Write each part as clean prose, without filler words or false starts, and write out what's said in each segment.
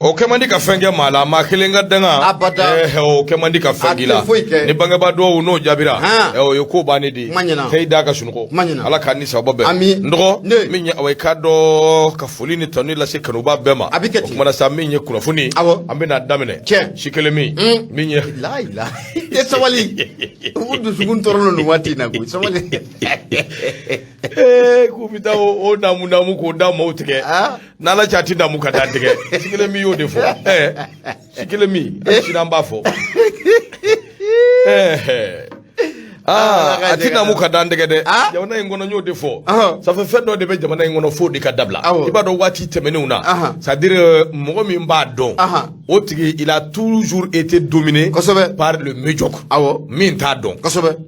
O kɛ man di ka fɛn kɛ maa la, maa kelen ka danga. Abada. O kɛ man di ka fɛn A k'i tɛ la. foyi kɛ. Ni bangebaa dɔw n'o jaabira, o ye ko bannen de ye. Kuma ɲɛna. K'i da ka sunɔgɔ. Kuma ɲɛna. Ala k'an ni sababa bɛn. Ami. N dɔgɔ Ne. min ye, awa, i k'a dɔn ka foli ni tanu lase kanuba bɛɛ ma. A bɛ kɛ O ten. kumana sa, min ye kunnafoni, an bɛna daminɛ. Si kelen min min ye La i sabali, u dusukun tɔɔrɔlen don nin waati in na koyi, sabali. Ee, k'u bɛ taa o naamu naamu k'o da maaw tigɛ. N'Ala cɛ, a ti naamu ka da tigɛ. Si kelen min y'o de fɔ. Si kelen min, hali sini an b'a fɔ. Aa, a ti naamu ka dan tigɛ dɛ. Jamana in kɔnɔ, n y'o de fɔ. Ça fait fɛn dɔ de bɛ jamana in kɔnɔ f'o de ka dabila. I b'a dɔn, waati tɛmɛnenw na, c'est à dire mɔgɔ min b'a dɔn, o tigi, il a toujours été dominé par le médiocre. Min t'a dɔn,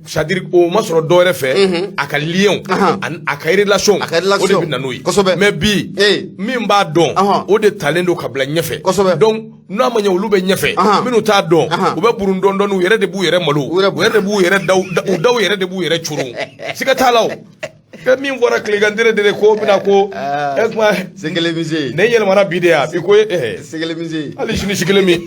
c'est à dire o ma sɔrɔ dɔwɛrɛ fɛ, a ka lien ani a ka relation, A ka relation. o de bɛ na n'o ye. Mais bi, min b'a dɔn, o de talen don ka bila ɲɛfɛ. Donc n'a ma ɲɛ, olu bɛ ɲɛfɛ. Minnu t'a dɔn, u bɛ burun dɔɔni dɔɔni, u yɛrɛ de b'u yɛrɛ malo. U yɛrɛ U yɛrɛ de b'u yɛrɛ daw, u daw yɛrɛ de b'u yɛrɛ coron. Siga t'a la, o fɛn min fɔra tilegan tere de ko bɛna ko e kuma. Segele mise. Ne yɛlɛmana bi de yan bi ko Segele mise. Hali sini si kelen min.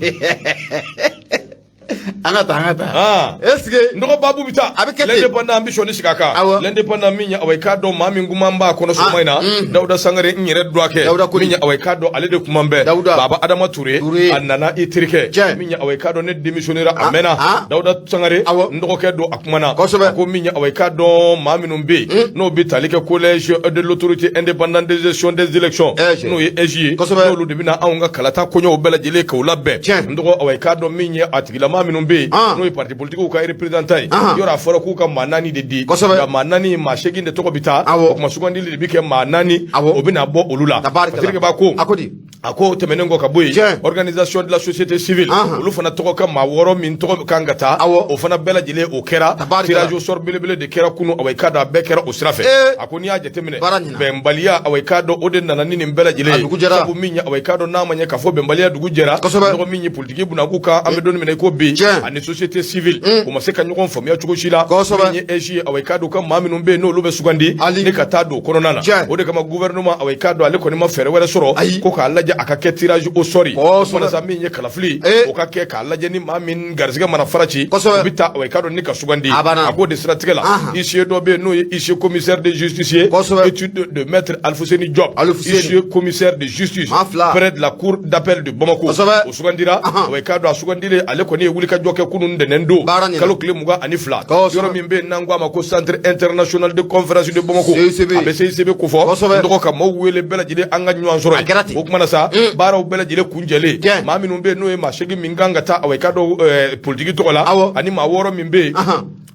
An ka taa, an ka taa. Est ce que N dɔgɔ, baabu bɛ taa. A bɛ kɛ ten. L'Indépendant, an bɛ sɔnni sigi a kan. L'Indépendant min ye, awa, i k'a dɔn maa min kuma b'a kɔnɔ sɔgɔma in na, Dawuda Sangare, n yɛrɛ dɔgɔkɛ. Dawuda Koli. Min ye, awa, i k'a dɔn ale de kuma bɛɛ. Dawuda. Baba Adama Touré. Touré. A nana i terikɛ. Min ye, awa, i k'a dɔn ne démissionnera a mɛnna. Dawuda Sangare, n dɔgɔkɛ don, a kumana. A ko min ye, awa, i k'a dɔn maa minnu bɛ yen n'o bɛ tali kɛ Collège de l'Autorité indépendante de gestion des élections, AIGE. n'o ye AIGE ye, n'olu de bɛna anw ka kalata koɲɛw bɛɛ lajɛlen k'o labɛn. N dɔgɔ, awa, i k'a dɔn min ye, a tigilama minnu bɛ yen n'o ye parti politiques ka représentant ye, yɔrɔ a fɔra k'u ka maa naani de di. Nka maa naani, maa 8 de tɔgɔ bɛ taa. O tuma sugandili de bɛ kɛ maa naani, o bɛna bɔ olu la. Tabarikala. Patrick b'a ko A ko di? A ko tɛmɛnen kɔ ka bɔ yen, organisation de la société civile, olu fana tɔgɔ ka maa 6 min tɔgɔ kan ka taa, o fana bɛɛ lajɛlen o kɛra. Tirage au sort belebele de kɛra kunu, awa, i k'a dɔn a bɛɛ kɛra o sira fɛ. A ko n'i y'a jateminɛ, Baara ɲɛna. bɛnbaliya, awa, i k'a dɔn o de nana ni nin bɛɛ lajɛlen A ye. dugu jɛra. Sabu min ye, awa, i k'a dɔn n'a ma ɲɛ k'a fɔ bɛnbaliya dugu jɛra. Nɔgɔ min ye politiki bunakun kan, an bɛ don min na i ko bi, ani société civile, u ma se ka ɲɔgɔn faamuya cogo si la. Min ye AIGE ye, awa, i k'a dɔn ka maa minnu bɛ yen n'olu bɛ sugandi ni ka taa don o kɔnɔna na, o de kama gouvernement, awa, i k'a dɔn ale kɔni ma fɛɛrɛ wɛrɛ sɔrɔ ko k'a lajɛ a ka kɛ tirage au sort ye. Walasa min ye kalafili, o ka kɛ k'a lajɛ ni maa min garisɛgɛ mana fara ci, u bɛ taa, awa, i k'a dɔn ni ka sugandi. A banna. A k'o de siratigɛ la, huissier dɔ bɛ yen n'o ye huissier commissaire de justice ye, étude de maître Alfousseni Diop, Alfousseni. huissier commissaire de justice Maa fila. près de la cour d'appel de Bamako, o sugandira. Awa, i k'a dɔn a sugandilen, ale kɔni ye wulikajɔ kɛ kunun ntɛnɛn don, Baara ɲɛna. kalo tile 22, yɔrɔ min bɛ yen n'an ko a ma ko Centre international de conférence de Bamako. CICB. A bɛ CICB kofɔ. N dɔgɔ, ka maaw wele bɛɛ lajɛlen, an ka ɲɔgɔn sɔrɔ A kɛra ten. yen. O kumana sa, baaraw bɛɛ lajɛlen kuncɛlen, maa minnu bɛ yen n'o ye maa 8 min kan ka taa, awa, i k'a dɔn politiki tɔgɔ la, ani maa 6 min bɛ yen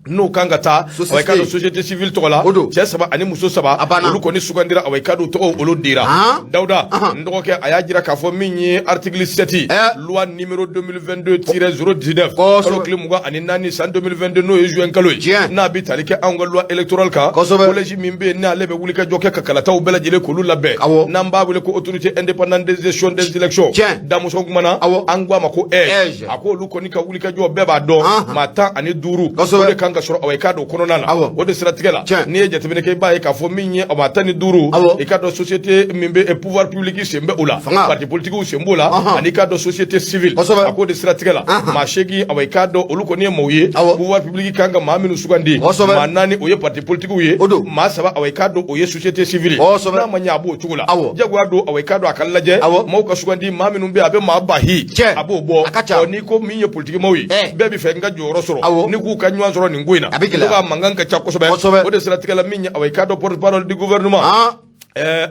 n'o kan ka taa, awa, i k'a dɔn société civile tɔgɔ la, O don. cɛ saba ani muso saba, A banna. olu kɔni sugandira, awa, i k'a dɔn tɔgɔw olu dira. Dawuda, n dɔgɔkɛ, a y'a jira k'a fɔ min ye article 7, loi numéro 2022-019, kalo tile 24 san 2022, n'o ye juin kalo ye, n'a bɛ tali kɛ anw ka loi électorale kan, collège min bɛ yen n'ale bɛ wulikajɔ kɛ ka kalataw bɛɛ lajɛlen k'olu labɛn, n'an b'a wele ko Autorité indépendante de gestion des élections, Damuso kumana, an ko a ma ko AIGE. A ko olu kɔni ka wulikajɔ, bɛɛ b'a dɔn, maa 15, o de kan ka sɔrɔ, awa, i k'a dɔn kɔnɔna na. O de siratigɛ la, n'i ye jateminɛ kɛ, i b'a ye k'a fɔ min ye maa 15, i k'a dɔn société min bɛ pouvoir public sen bɛ o la, Fanga. parti politique sen b'o la, ani i k'a dɔn société civile. A k'o de siratigɛ la, maa 8, awa, i k'a dɔn olu kɔni ye maaw ye, pouvoir public kan ka maa minnu sugandi. Maa naani, o ye parti politique ye. O don. Maa saba, awa, i k'a dɔn o ye société civile. N'a ma ɲɛ a b'o cogo la, jagoya don, awa, i k'a dɔn a ka lajɛ maaw ka sugandi, maa minnu bɛ yen a bɛ maa bahi, a b'o bɔ. A ka ca. Ɔ, n'i ko min ye politiki maaw ye, bɛɛ bɛ fɛ n ka jɔyɔrɔ sɔrɔ, ni k'u ka ɲɔgɔn sɔrɔ nin ko in na, A bɛ gɛlɛya. ko ka mankan ka ca kosɛbɛ. O de siratigɛ la, min ye, awa, i k'a dɔn porte parole du gouvernement,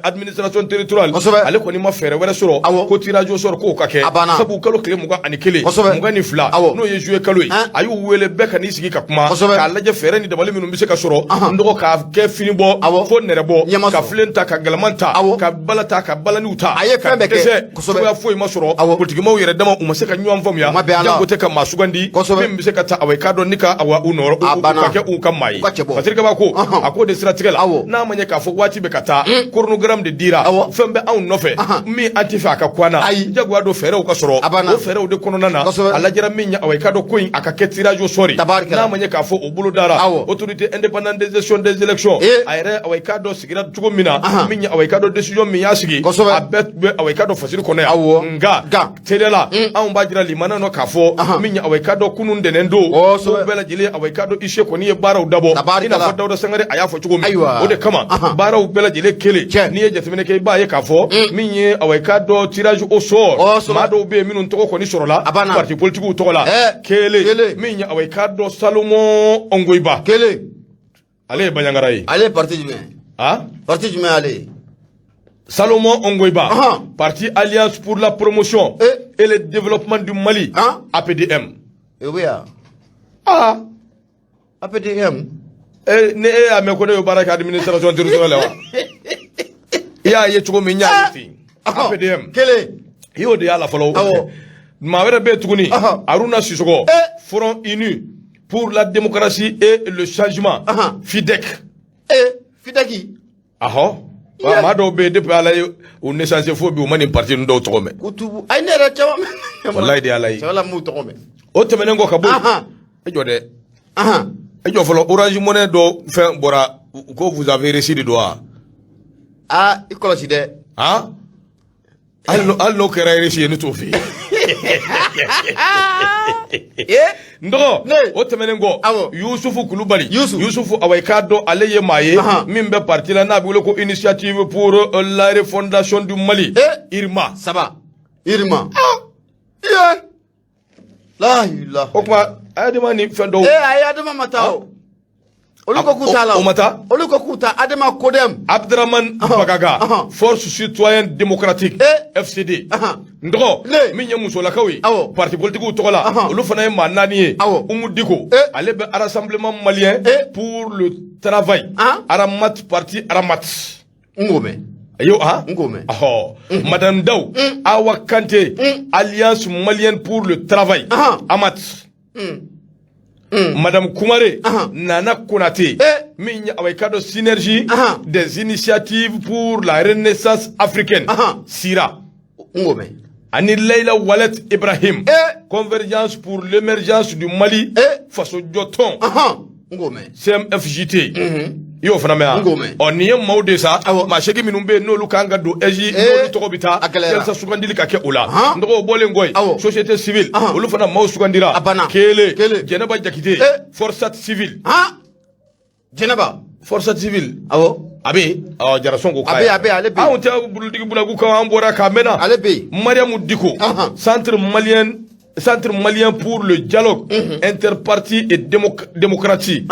administration territoriale, ale kɔni ma fɛɛrɛ wɛrɛ sɔrɔ ko tirage au sort k'o ka kɛ. A banna. Sabu kalo tile 21, 22, n'o ye juillet kalo ye, a y'u wele bɛɛ ka n'i sigi ka kuma k'a lajɛ fɛɛrɛ ni dabali minnu bɛ se ka sɔrɔ, n dɔgɔ, k'a kɛ fini bɔ fo nɛrɛ bɔ, Ɲɛ ma ka sɔrɔ. filen ta, ka galaman ta, ka bala ta, ka balaniw ta, A ye ka fɛn bɛɛ kɛ. dɛsɛ, cogoya foyi ma sɔrɔ. Politikimaw yɛrɛ dama, u ma se ka ɲɔgɔn faamuya. U ma bɛn a la. Janko tɛ ka maa sugandi min bɛ se ka taa, awa, i k'a dɔn ni ka, awa, u nɔrɔ A u banna. ka kɛ u ka maa ye. U ka cɛ bɔ. Patrick Ba ko a k'o de siratigɛ la, n'a ma ɲɛ k'a fɔ waati bɛ ka taa. chronogramme de dira. Fɛn bɛ anw nɔfɛ min an tɛ fɛ a ka kun an na. Ayi. Jagoya don, fɛɛrɛw ka sɔrɔ. A banna. O fɛɛrɛw de kɔnɔna na, a lajɛra min ye, awa, i k'a dɔn ko in a ka kɛ tirage au sort. Tabarikala. N'a ma ɲɛ k'a fɔ o bolo dara, Autorité indépendante de gestion des élections, a yɛrɛ, awa, i k'a dɔn sigira cogo min na, min ye, awa, i k'a dɔn décision min y'a sigi, a bɛɛ bɛ, awa, i k'a dɔn fasiri kɔnɔ yan. Nka teliya la, anw b'a jira limana nɔ k'a fɔ min ye, awa, i k'a dɔn kunun ntɛnɛn don, ko bɛɛ lajɛlen, awa, i k'a dɔn huissier kɔni ye baaraw dabɔ, i n'a fɔ Dawuda Sangare a y'a fɔ cogo min. O de kama baaraw bɛɛ lajɛlen kelen, n'i ye jateminɛ kɛ, i b'a ye k'a fɔ min ye, awa, i k'a dɔn tirage au sort, maa dɔw bɛ yen minnu tɔgɔ kɔni sɔrɔla parti politiques tɔgɔ la. Kelen, min ye, awa, i k'a dɔn Salomon Ongoyiba. Kelen. Ale ye Bandiagara ye. Ale ye parti jumɛn? Ah. Parti jumɛn ale ye? Salomon Ongoiba, parti Alliance pour la promotion et le développement du Mali, APDM. Eh oui, ah. Ah. APDM. Eh, ne e y'a mɛn ko ne ye baara kɛ administration territoriale la wa? I y'a ye cogo min, n y'a ye ten. APDM. Kelen. I y'o de y'a la fɔlɔ. Maa wɛrɛ bɛ yen tuguni, Haruna Sissoco, Front Uni pour la démocratie et le changement, FIDEC. Eh, FIDEC. Ahɔ. Wa maa dɔw bɛ yen, depuis Ala ye u naissance fo bi, u ma nin parti ninnu dɔw tɔgɔ mɛn. Kutubu ayi, ne yɛrɛ caman mɛn. Walayi de Ala ye. Cɛ wala m'u tɔgɔ mɛn. O tɛmɛnen kɔ ka bɔ yen, e jɔ dɛ. E jɔ fɔlɔ, Orange Money dɔ fɛn bɔra ko vous avez reçu de don wa? Aa, i kɔlɔsi dɛ. Han, hali n'o kɛra reçu ye, ne t'o f'i ye. N dɔgɔ, o tɛmɛnen kɔ, Yusufu Kulubali. Yusufu, awa, i k'a dɔn ale ye maa ye min bɛ parti la n'a bɛ wele ko Initiative pour la refondation du Mali, IRMA. Saba, IRMA. Iye. La ilaha. O tuma Adama ni fɛn dɔw. Ee, ayi, Adama ma taa o. Olu ko k'u t'a la. O ma taa. Olu ko k'u ta Adama Kodem. Abdramane Bagaga, Force citoyenne démocratique, FCD. N dɔgɔ, min ye musolakaw ye parti politiques tɔgɔ la, olu fana ye maa naani ye. Umu Diko, ale bɛ Rassemblement malien pour le travail, Aramat, parti Aramat. N k'o mɛn. Ayo, ah. N k'o mɛn. Ɔhɔ, Madame Daw Awa Kante, Alliance malienne pour le travail, Amat. Madame Koumare Nana Konate, min ye, awa, i k'a dɔn Synergie des initiatives pour la renaissance africaine, SIRA. N k'o mɛn. Ani Leila Walet Ibrahim, Convergence pour l'émergence du Mali, Faso Jɔtɔn, N k'o mɛn. CMFJT. I y'o fana mɛn wa? N k'o mɛn. Ɔ, nin ye maaw de sa, maa seegin minnu bɛ yen n'olu kan ka don AIGE, n'olu tɔgɔ bɛ taa A gɛlɛyara. yalisa sugandili ka kɛ o la. N dɔgɔ, bɔlen kɔ yen, société civile, olu fana maaw sugandira. A banna. Kelen, Kelen. Jɛnɛba Jakite, Forçat civile. Jɛnɛba. Forçat civile. A bɛ yen, ɔ, Jarason ko k'a A bɛ yen, a bɛ yen, ale bɛ yen. Anw tɛ bulutigi bulaku kan, an bɔra k'a mɛnna. Ale bɛ yen. Mariamu Diko, Centre malien pour le dialogue interparti et démocratie,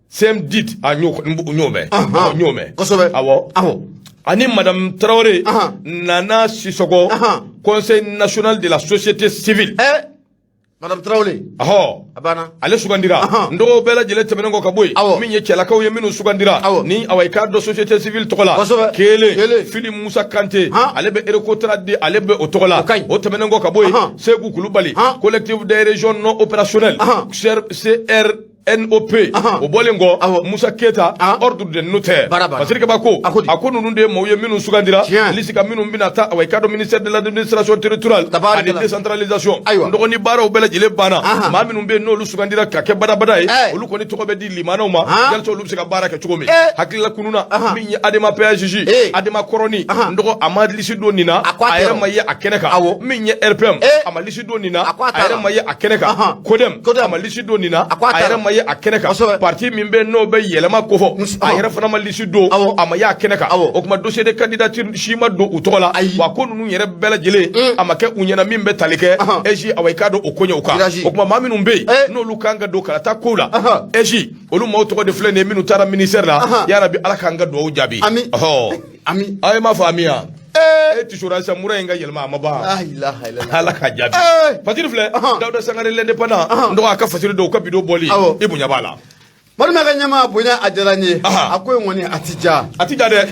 CMDIT, a n y'o mɛn, n y'o mɛn. Awɔ. Ani Madame Traoré Nana Sissoko, Conseil national de la société civile. Madame Traoré. Ɔhɔ. A banna. Ale sugandira. N dɔgɔw bɛɛ lajɛlen tɛmɛnen kɔ ka bɔ yen, min ye cɛlakaw ye minnu sugandira ni, awa, i k'a dɔn société civile tɔgɔ la, kelen, Fili Musa Kante, ale bɛ Erekotra di, ale bɛ o tɔgɔ la. O ka ɲi. O tɛmɛnen kɔ ka bɔ yen, Segu Kulubali, Collectif des régions non opérationnelles, CRNOP. O bɔlen kɔ, Musa Keta, Ordre des notaires. Baara banna. Fasiri Kaba ko A ko di? A ko ninnu de ye maaw ye minnu sugandira liste kan, minnu bɛna taa, awa, i k'a dɔn ministère de l'administration territoriale ani décentralisation. N dɔgɔnin, baaraw bɛɛ lajɛlen banna. Maa minnu bɛ yen n'olu sugandira ka kɛ badabada ye, olu kɔni tɔgɔ bɛ di limanaw ma yalisa olu bɛ se ka baara kɛ cogo min. Hakilila kununa, min ye Adema PAJJ, Adema kɔrɔni, n dɔgɔ, a ma liste don nin na, A ko a a tɛ yɛrɛ o. ma ye a kɛnɛ kan. Min ye RPM, a ma liste don nin na, A ko a a t'a yɛrɛ la. ma ye a kɛnɛ kan. Kodem, Kodem. a ma liste don nin na, A ko a a t'a yɛrɛ la. ma ye a kɛnɛ kan. Parti min bɛ yen n'o bɛ yɛlɛma kofɔ, a yɛrɛ fana ma liste don, a ma ye a kɛnɛ kan. O tuma dossier de candidature si ma don u tɔgɔ la. Wa ko ninnu yɛrɛ bɛɛ lajɛlen, a ma kɛ u ɲɛna min bɛ tali kɛ AIGE, awa, i k'a dɔn o koɲɛw kan. Tirage. O tuma maa minnu bɛ yen n'olu kan ka don kalata kow la, AIGE, olu maaw tɔgɔ de filɛ nin ye minnu taara ministère la. Yarabi, Ala k'an ka dugawu jaabi. Ami. Ɔhɔ. Ami. Aw ye m'a fɔ ami yan. E tisora sisan, mura in ka yɛlɛma, a ma ban. La ilaha illallah. Ala ka jaabi. Fasiri filɛ, Dawuda Sangare l'indépendant, n dɔgɔ, a ka fasiri dɔw ka bidon bɔli, i bonya b'a la. Malima ka ɲɛmaa, bonya a diyara n ye. A ko in kɔni, a ti ja. A ti ja dɛ,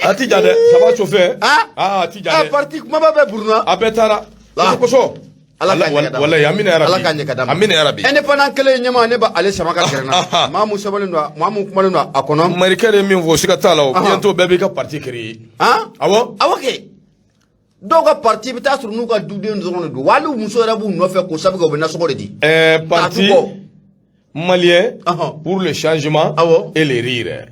a ti ja dɛ, ça va chauffer. Ah. Ah, a ti ja dɛ. Parti kumaba bɛɛ buruna. A bɛɛ taara La. o kosɔn. Ala k'a ɲɛ ka d'a ma. Walayi, amina yarabi. Ala k'a ɲɛ ka d'a ma. Amina yarabi. Indépendant kelen ɲɛma, ne b'ale sama ka gɛrɛ n na. Maa mun sɛbɛnnen don, maa mun kumalen don a kɔnɔ. Marikɛ de ye min fɔ, siga t'a la o. Bientôt bɛɛ b'i ka parti créer. Han? Awɔ. Awɔ kɛ, dɔw ka parti, i bɛ taa sɔrɔ n'u ka duden dɔrɔn de don, wa hali u muso yɛrɛ b'u nɔfɛ k'o sabu kɛ u bɛ nasɔngɔ de di. Parti K'a tu kɔ. malien pour le changement et le rire.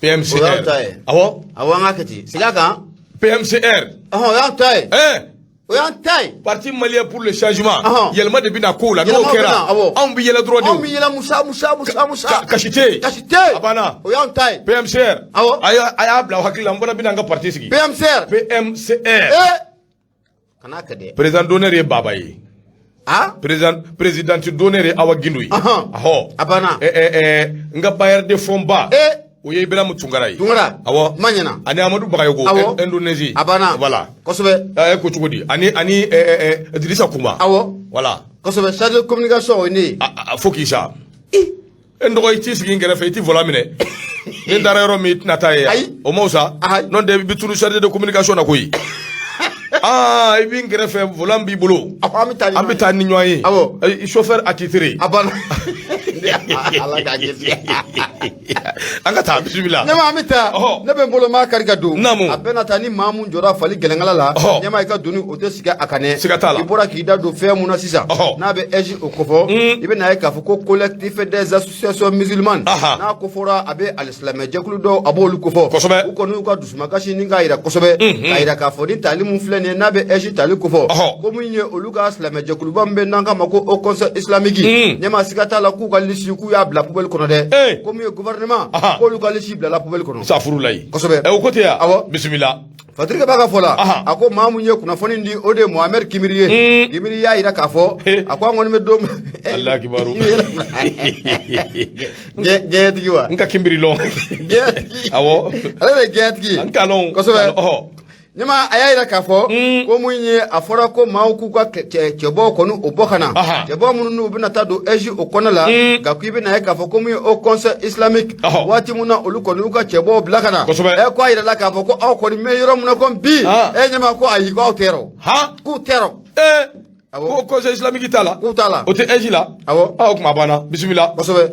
PMCR. O y'anw ta ye. Awɔ. Awɔ, an k'a kɛ ten, segin a kan. PMCR. O y'an ta ye. O y'an ta ye. Parti malien pour le changement. Yɛlɛma de bɛna kow la n'o Yɛlɛma bɛ kɛra. na, awɔ. Anw bɛ yɛlɛ dɔrɔn de. Anw bɛ yɛlɛ, Musa, Musa, Musa, Musa. Kasi tɛ yen. Kasi tɛ yen. A banna. O y'anw ta ye. PMCR. Awɔ. A y'a bila aw hakili la, n fana bɛna n ka parti sigi. PMCR. PMCR. Kana kɛ dɛ. Président d'honneur ye Baba ye. Présidente d'honneur ye Awa Gindo ye. Ahɔ. A banna. N ka bailleur de fonds ba. O ye Ibrahim Tunkara ye. Tunkara. Awɔ. Ma ɲɛna. Ani Amadu Bagayogo. Awɔ. Indonésie. A banna. Voilà. Kosɛbɛ. Ko cogo di? Ani Idrissa Kouma. Awɔ. Voilà. Kosɛbɛ, chargé de communication, o ye ne ye. Fo k'i sa. E n dɔgɔ, i t'i sigi n kɛrɛfɛ, i t'i volant minɛ. Ni n taara yɔrɔ min, i tɛna taa yen. Ayi. O ma fisa. Ayi. N'o tɛ, i bɛ tunu chargé de communication na koyi. Aa, i b'i n kɛrɛfɛ, volant b'i bolo. Awɔ, an bɛ taa ni An bɛ taa ni ɲɔgɔn ye. Awɔ. Chauffeur attitré. A banna, Ala k'a kɛ. An ka taa, bisimila. Ɲɛma, an bɛ taa. Ne bɛ n bolo maa kari ka don. Naamu. A bɛna taa ni maa mun jɔra fali gɛlɛnkala la. Ɲɛma, i ka doni o tɛ sigi a kan dɛ. Siga t'a la. I bɔra k'i da don fɛn mun na sisan, n'a bɛ AIGE o kofɔ, i bɛ n'a ye k'a fɔ ko collectif des associations musulmanes, n'a ko fɔra, a bɛ alisilamɛ jɛkulu dɔw, a b'olu kofɔ. U kɔni y'u ka dusumakasi ni k'a yira kosɛbɛ, k'a yira k'a fɔ ni tali mun filɛ nin ye, n'a bɛ AIGE tali kofɔ, ko min ye olu ka silamɛ jɛkuluba min bɛ n'an k'a ma ko Haut Conseil islamique, ɲɛma, siga t'a la k'u ka liste, k'u y'a bila poubelle kɔnɔ dɛ. Ko min ye gouvernement, k'olu ka liste bilala poubelle kɔnɔ. Safurulayi. Kosɛbɛ. O ko tɛ yan. Awɔ. Bisimila. Fatirikɛ b'a ka fɔ la, a ko maa mun ye kunnafoni di, o de ye Mohamed Kimiri ye. Kimiri y'a yira k'a fɔ, a ko an kɔni bɛ don Ala kibaru. Gɛɲɛtigi wa. N ka Kimbiri lɔn. Gɛɲɛtigi. Awɔ. Ale de ye gɛɲɛtigi ye. N k'a lɔn. Kosɛbɛ. Ɲɛma, a y'a yira k'a fɔ ko mun ye, a fɔra ko maaw k'u ka cɛbɔw kɔni o bɔ ka na, cɛbɔ minnu n'u bɛna taa don AIGE o kɔnɔ la, nka k'i bɛna ye k'a fɔ ko mun ye Haut Conseil islamique, waati mun na olu kɔni y'u ka cɛbɔw bila ka na, ko a yirala k'a fɔ ko aw kɔni bɛ yɔrɔ mun na komi bi, ɲɛma, ko ayi, ko aw tɛ yɔrɔ, k'u tɛ yɔrɔ. Ko Conseil islamique t'a la. K'u t'a la. O tɛ AIGE la. Awɔ. O kuma banna, bisimila. Kosɛbɛ.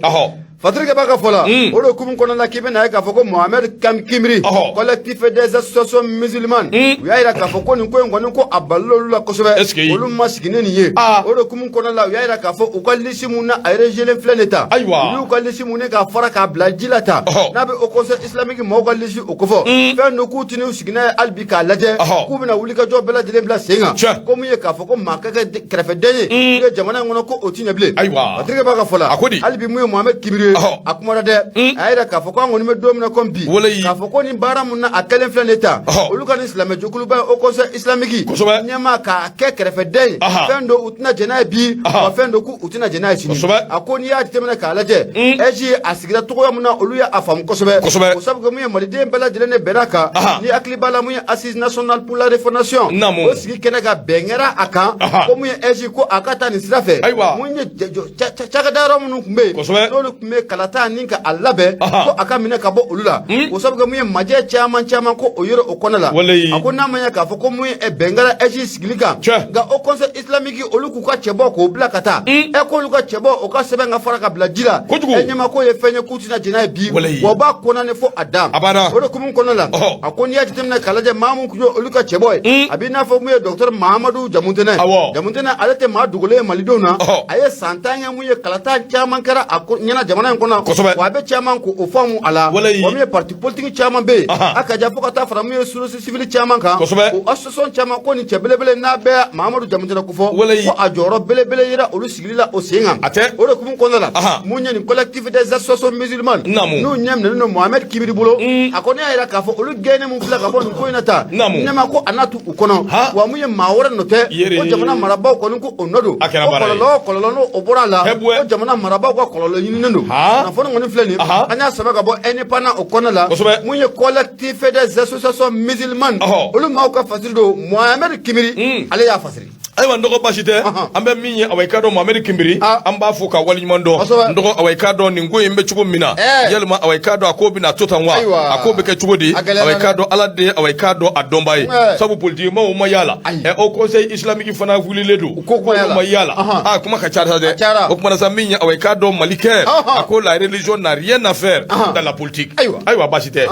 Fatirikɛ b'a ka fɔ la, o de hukumu kɔnɔna la, k'i bɛna ye k'a fɔ ko Mohamed Kimiri, collectif des associations musulmanes, u y'a yira k'a fɔ ko nin ko in kɔni, ko a balila olu la kosɛbɛ. Est-ce que Olu ma sigi ni nin ye. O de hukumu kɔnɔna la, u y'a yira k'a fɔ u ka liste mun na a rejeté filɛ nin ta. Ayiwa. U y'u ka liste mun ne k'a fara k'a bila ji la ta, n'a bɛ Haut Conseil islamique maaw ka liste o kofɔ, fɛn don k'u tɛn'u sigi n'a ye hali bi k'a lajɛ, k'u bɛna wulikajɔ bɛɛ lajɛlen bila sen kan. Ko mun ye k'a fɔ ko maa ka kɛ kɛrɛfɛden ye jamana in kɔnɔ, ko o ti ɲɛ bilen. Ayiwa. Fatirikɛ b'a ka fɔ la, A ko di? Hali bi mun ye Mohamed Kimiri ye, a kumana dɛ, a y'a yira k'a fɔ ko an kɔni bɛ don min na komi bi, k'a fɔ ko nin baara mun na a kɛlen filɛ nin ta, olu ka nin silamɛjɛkuluba ye Haut Conseil islamique, ɲɛmaa k'a kɛ kɛrɛfɛden ye, fɛn don u tɛna jɛn n'a ye bi, wa fɛn don k'u tɛna jɛn n'a ye sini. A ko n'i y'a jateminɛ k'a lajɛ, AIGE a sigira cogoya mun na, olu y'a faamu kosɛbɛ. O sabu kɛ mun ye, maliden bɛɛ lajɛlen de bɛn'a kan. Ni hakili b'a la, mun ye Assise nationale pour la refondation, o sigi kɛnɛ kan, bɛn kɛra a kan, ko mun ye AIGE, ko a ka taa nin sira fɛ. Mun ye cakɛda yɔrɔ minnu tun bɛ yen, n'olu tun bɛ kalata ni ka a labɛn, ko a ka minɛ ka bɔ olu la. O sabu kɛ mun ye, majɛ caman caman ko o yɔrɔ o kɔnɔ la. A ko n'a ma ɲɛ k'a fɔ ko mun ye, bɛn kɛra AIGE sigili kan, nka Haut Conseil islamique, olu k'u ka cɛbɔ k'o bila ka taa, k'olu ka cɛbɔ o ka sɛbɛn ka fara ka bila ji la, ɲɛma, k'o ye fɛn ye k'u tɛna jɛn n'a ye bi, wa u b'a kɔnɔna fo a dan. O de hukumu kɔnɔna la, a ko n'i y'a jateminɛ k'a lajɛ, maa mun tun ye olu ka cɛbɔ ye, a b'i n'a fɔ mun ye docteur Mahamadu Jamutɛnɛ. Jamutɛnɛ, ale tɛ maa dogolen ye malidenw na. A ye san 10 kɛ, mun ye kalata caman kɛra a ɲɛna jamana in kɔnɔ, wa a bɛ caman k'o faamu a la. Wa mun ye parti politique caman bɛ yen, a ka ja fo ka taa fara mun ye société civile caman kan, o association caman, ko nin cɛ belebele n'a bɛ Mahamadu Jamutɛnɛ kofɔ, ko a jɔyɔrɔ belebele yera olu sigili la o sen kan. O de hukumu kɔnɔna la, mun ye nin collectif des associations musulmanes, n'u ɲɛ minɛnen don Mohamed Kibiri bolo, a ko ne y'a yira k'a fɔ olu gɛnni mun filɛ ka bɔ nin ko in na tan, ɲɛma, ko a n'a tu u kɔnɔ, wa mun ye maa wɛrɛ nɔ tɛ, ko jamana marabaaw kɔni ko o nɔ don, ko kɔlɔlɔ o kɔlɔlɔ n'o o bɔra a la, ko jamana marabaaw ka kɔlɔlɔ ɲininen don. Kunnafoni kɔni filɛ nin, an y'a sɛbɛn ka bɔ Indépendant o kɔnɔna la. Mun ye collectif des associations musulmanes, olu maaw ka fasiri don, Mohamed Kibiri, ale y'a fasiri. Ayiwa n dɔgɔ, basi tɛ. An bɛ min ye, awa, i k'a dɔn, Mohamɛdi Kinbiri, an b'a fo ka waleɲuman dɔn. N dɔgɔ, awa, i k'a dɔn nin ko in bɛ cogo min na, yalima, awa, i k'a dɔn a ko bɛna to tan wa, a ko bɛ kɛ cogo di? Awa, i k'a dɔn Ala de, awa, i k'a dɔn a dɔnbaa ye, sabu politikimaaw ma y'a la, Haut Conseil islamique fana wulilen don ko ma y'a la. A kuma ka ca sa dɛ. O kuma na sa, min ye, awa, i k'a dɔn Mali kɛ, a ko la religion n'a rien à faire dans la politique. Ayiwa, basi tɛ,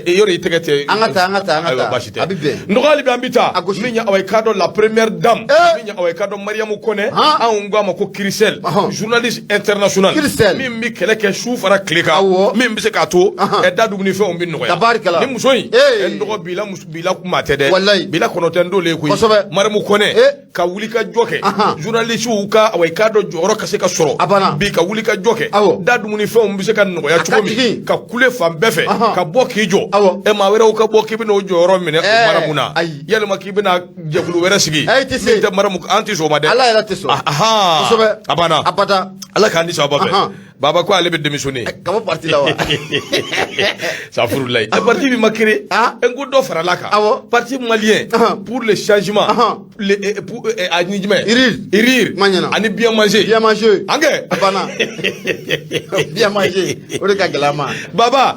yɔrɔ i tɛgɛ tɛ. An ka taa, an ka taa, an ka Ayiwa, taa. basi tɛ. A bɛ bɛn. N dɔgɔ, hali bi an bɛ taa. A gosi. Min ye, awa, i k'a dɔn la première dame, min ye, awa, i k'a dɔn Mariamu Kɔnɛ, anw ko a ma ko Kirisɛl, journaliste international, Kirisɛl. min bɛ kɛlɛ kɛ su fara tile kan, min bɛ se k'a to da dumunifɛnw bɛ nɔgɔya. Tabarikala. Ni muso in, n dɔgɔ, bila bila maa tɛ dɛ. Walayi. Bila kɔnɔ tɛ n dɔlen koyi. Mariamu Kɔnɛ ka wuli ka jɔ kɛ journalistew ka, awa, i k'a dɔn jɔyɔrɔ ka se ka sɔrɔ. A banna. Bi ka wuli ka jɔ kɛ, da dumunifɛnw bɛ se ka nɔgɔya A ka cogo min, jigin. ka kule fan bɛɛ fɛ, ka bɔ k'i jɔ, maa wɛrɛw ka bɔ k'i bɛna o jɔyɔrɔ minɛ o Mariamu na, Ayi. yalima k'i bɛna jɛkulu wɛrɛ sigi I tɛ se. min tɛ Mariamu, an tɛ sɔn o ma dɛ. Ala yɛrɛ tɛ sɔn. Kosɛbɛ. A banna. Abada. Ala k'an ni sababa fɛ. Baba ko ale bɛ démissionner. Ka bɔ parti la wa? Safurulayi, parti min ma créé, n ko dɔ farala kan. Parti malien pour le changement, le pour ani jumɛn? Rire. Rire. Kuma ɲɛna. Ani bien manger. Bien manger. An kɛ. A banna, bien manger, o de ka gɛlɛn a ma. Baba,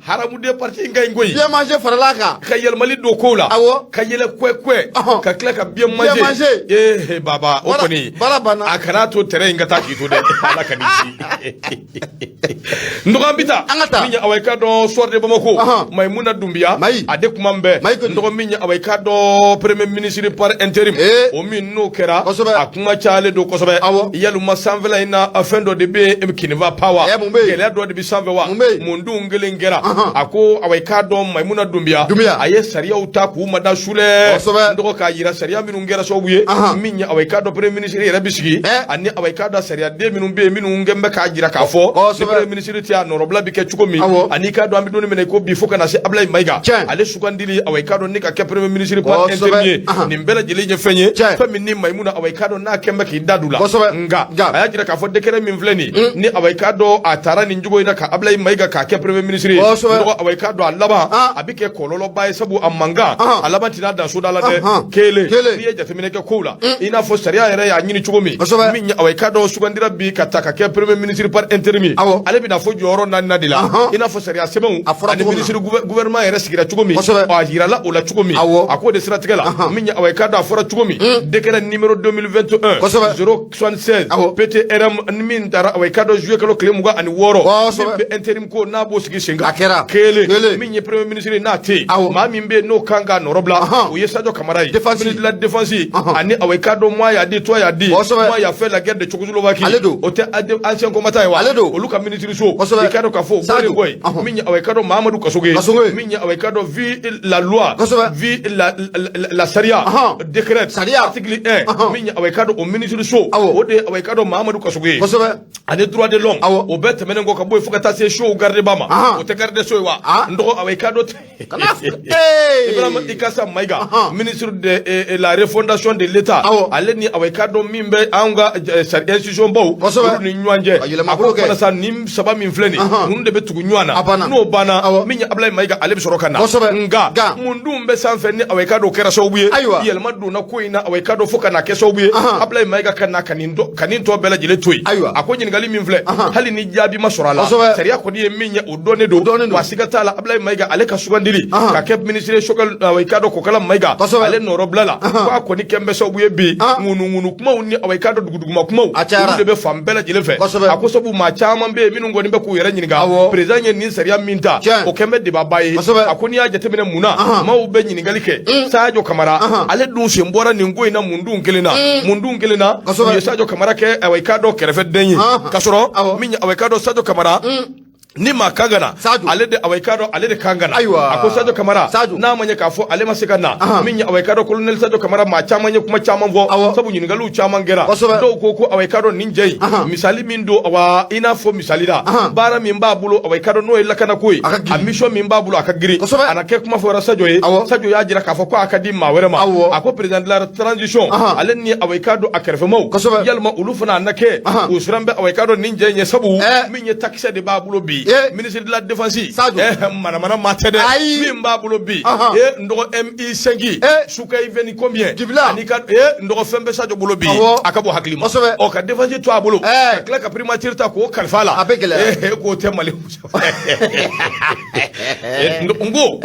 haramuden parti in ka ɲi koyi. Bien manger farala kan. Ka yɛlɛmali don kow la, ka yɛlɛ kɔɛ kɔɛ, ka tila ka bien manger. Bien manger. Eh baba, o kɔni Baara banna. A kana to terrain in ka taa k'i to dɛ, Ala ka n'i ci. N dɔgɔ, an bɛ taa. An ka taa. Min ye, awa, i k'a dɔn Soir de Bamako, Mayimuna Dunbiya, Mayi. a de kuma bɛɛ. Mayi kɔni. N dɔgɔ, min ye, awa, i k'a dɔn premier ministre par intérim, o min n'o kɛra, a kuma cayalen don kosɛbɛ. Yalima sanfɛla in na, fɛn dɔ de bɛ yen qui ne va pas wa? Mun bɛ yen? Gɛlɛya dɔ de bɛ sanfɛ wa? Mun bɛ yen? Mun dun kelen kɛra? A ko, awa, i k'a dɔn Mayimuna Dunbiya, Dunbiya. a ye sariyaw ta k'u mada sulɛ. N dɔgɔ, k'a yira sariya minnu kɛra sababu ye, min ye, awa, i k'a dɔn premier ministre yɛrɛ bɛ sigi, ani, awa, i k'a dɔn sariyaden minnu bɛ yen, minnu kɛn bɛ k'a jira k'a fɔ ni premier ministre tɛ, a nɔrɔbila bɛ kɛ cogo min, ani i k'a dɔn an bɛ don min na i ko bi, fo ka na se Ablaye Mayiga, ale sugandili, awa, i k'a dɔn ni ka kɛ premier ministre par intérim ye, nin bɛɛ lajɛlen ye fɛn ye, fɛn min ni Mayimuna, awa, i k'a dɔn n'a kɛn bɛ k'i da don la. Nka a y'a jira k'a fɔ décret min filɛ nin ye, ni, awa, i k'a dɔn a taara nin cogo in na ka Ablaye Mayiga k'a kɛ premier ministre ye, dɔgɔ, awa, i k'a dɔn a laban a bɛ kɛ kɔlɔlɔba ye, sabu a mankan a laban tɛna dan soda la dɛ. Kelen, n'i ye jateminɛ kɛ kow la, i n'a fɔ sariya yɛrɛ y'a ɲini cogo min, min ye, awa, i k'a dɔn sugandira bi ka ta ka kɛ premier ministre par intérim ye, ale bɛna fɔ jɔyɔrɔ naaninan de la, i n'a fɔ sariya sɛbɛnw ani ministre gouvernement yɛrɛ sigira cogo min, a yirala o la cogo min. A k'o de siratigɛ la, min ye, awa, i k'a dɔn a fɔra cogo min, décret numéro 2021 076 PTRM min taara, awa, i k'a dɔn juillet kalo tile 26, min bɛ intérim ko n'a b'o sigi sen kan. A kɛra. Kelen, min ye premier ministre n'a tɛ yen, maa min bɛ yen n'o kan k'a nɔrɔ bila, o ye Sadio Kamara ye, Défense. Ministre de la défense, ani, awa, i k'a dɔn moi y'a dit, toi y'a dit, moi y'a fait la guerre de Tchécoslovaquie. Ale don. O tɛ ancien combattant ye wa? Ale don. Olu ka ministre so, i k'a dɔn k'a fɔ o bɔlen kɔ yen, min ye, awa, i k'a dɔn Mahamadu Kasoge, min ye, awa, i k'a dɔn vu la loi, vu la sariya, décret, sariya article 1, min ye, awa, i k'a dɔn o ministre so, o de ye, awa, i k'a dɔn Mahamadu Kasoge ye, ani droit de l'homme. O bɛɛ tɛmɛnen kɔ ka bɔ yen, fo ka taa se sow gardeba ma, o tɛ garde des sceaux ye wa? N dɔgɔ, awa, i k'a dɔn Ibrahima Ikassa Maïga, ministre de la refondation de l'État, ale ni, awa, i k'a dɔn min bɛ anw ka institution baw olu ni ɲɔgɔn cɛ. A ko fana sa, nin saba min filɛ nin, ninnu de bɛ tugu ɲɔgɔn na. N'o banna, min ye Ablaye Maïga, ale bɛ sɔrɔ ka na. Nka mun dun bɛ sanfɛ ni, awa, i k'a dɔn o kɛra sababu ye, yɛlɛma donna ko in na, awa, i k'a dɔn fo ka na kɛ sababu ye Ablaye Maïga ka na ka nin tɔ bɛɛ lajɛlen to yen? A ko ɲininkali min filɛ, hali ni jaabi ma sɔrɔ a la, sariya kɔni ye min ye, o dɔnnen don wa, siga t'a la, Ablaye Maïga ale ka sugandili ka kɛ ministre Choguel, i k'a dɔn Kokala Maïga, ale nɔrɔbila la, k'a kɔni kɛn bɛ sababu ye bi ŋunuŋunu kumaw ni, awa, i k'a dɔn duguduguma kumaw, olu de bɛ fan bɛɛ lajɛlen fɛ. A ko sabu maa caman bɛ yen minnu kɔni bɛ k'u yɛrɛ ɲininka, président ye nin sariya min ta, o kɛn bɛ débat ba ye. A ko n'i y'a jateminɛ, mun na maaw bɛ ɲininkali kɛ Sadio Kamara, ale dun sen bɔra nin ko in na mun dun kelen na? Mun dun kelen na u ye Sadio Kamara kɛ, awa, i k'a dɔn kɛrɛfɛden ye, k'a sɔrɔ min ye, awa, i k'a dɔn Sadio Kamara ni maa kan ka na, ale de, awa, i k'a dɔn ale de kan ka na. A ko Sadio Kamara, n'a ma ɲɛ k'a fɔ ale ma se ka na, min ye, awa, i k'a dɔn colonel Sadio Kamara, maa caman ye kuma caman fɔ, sabu ɲininkaliw caman kɛra. Dɔw ko ko, awa, i k'a dɔn nin cɛ in, misali min don, awa, i n'a fɔ misali la, baara min b'a bolo, awa, i k'a dɔn n'o ye lakanako ye, a mission min b'a bolo, a ka girin. A na kɛ kuma fɔra Sadio ye, Sadio y'a jira k'a fɔ ko a ka di maa wɛrɛ ma. A ko président de la transition, ale ni, awa, i k'a dɔn a kɛrɛfɛmaw, yalima olu fana a na kɛ u siran bɛ, awa, i k'a dɔn nin cɛ in ye, sabu min ye takisɛ de b'a bolo bi. bi ministre de la défense, manamana maa tɛ dɛ. Min b'a bolo bi, n dɔgɔ, Mi5 Sukhoi 20 combien ani ka, n dɔgɔ, fɛn bɛ Sadio bolo bi, a ka bɔ hakili ma. Ɔ, ka défense to a bolo, ka tila ka primature ta k'o kalifa a la, a bɛ gɛlɛya. K'o tɛ Mali. N ko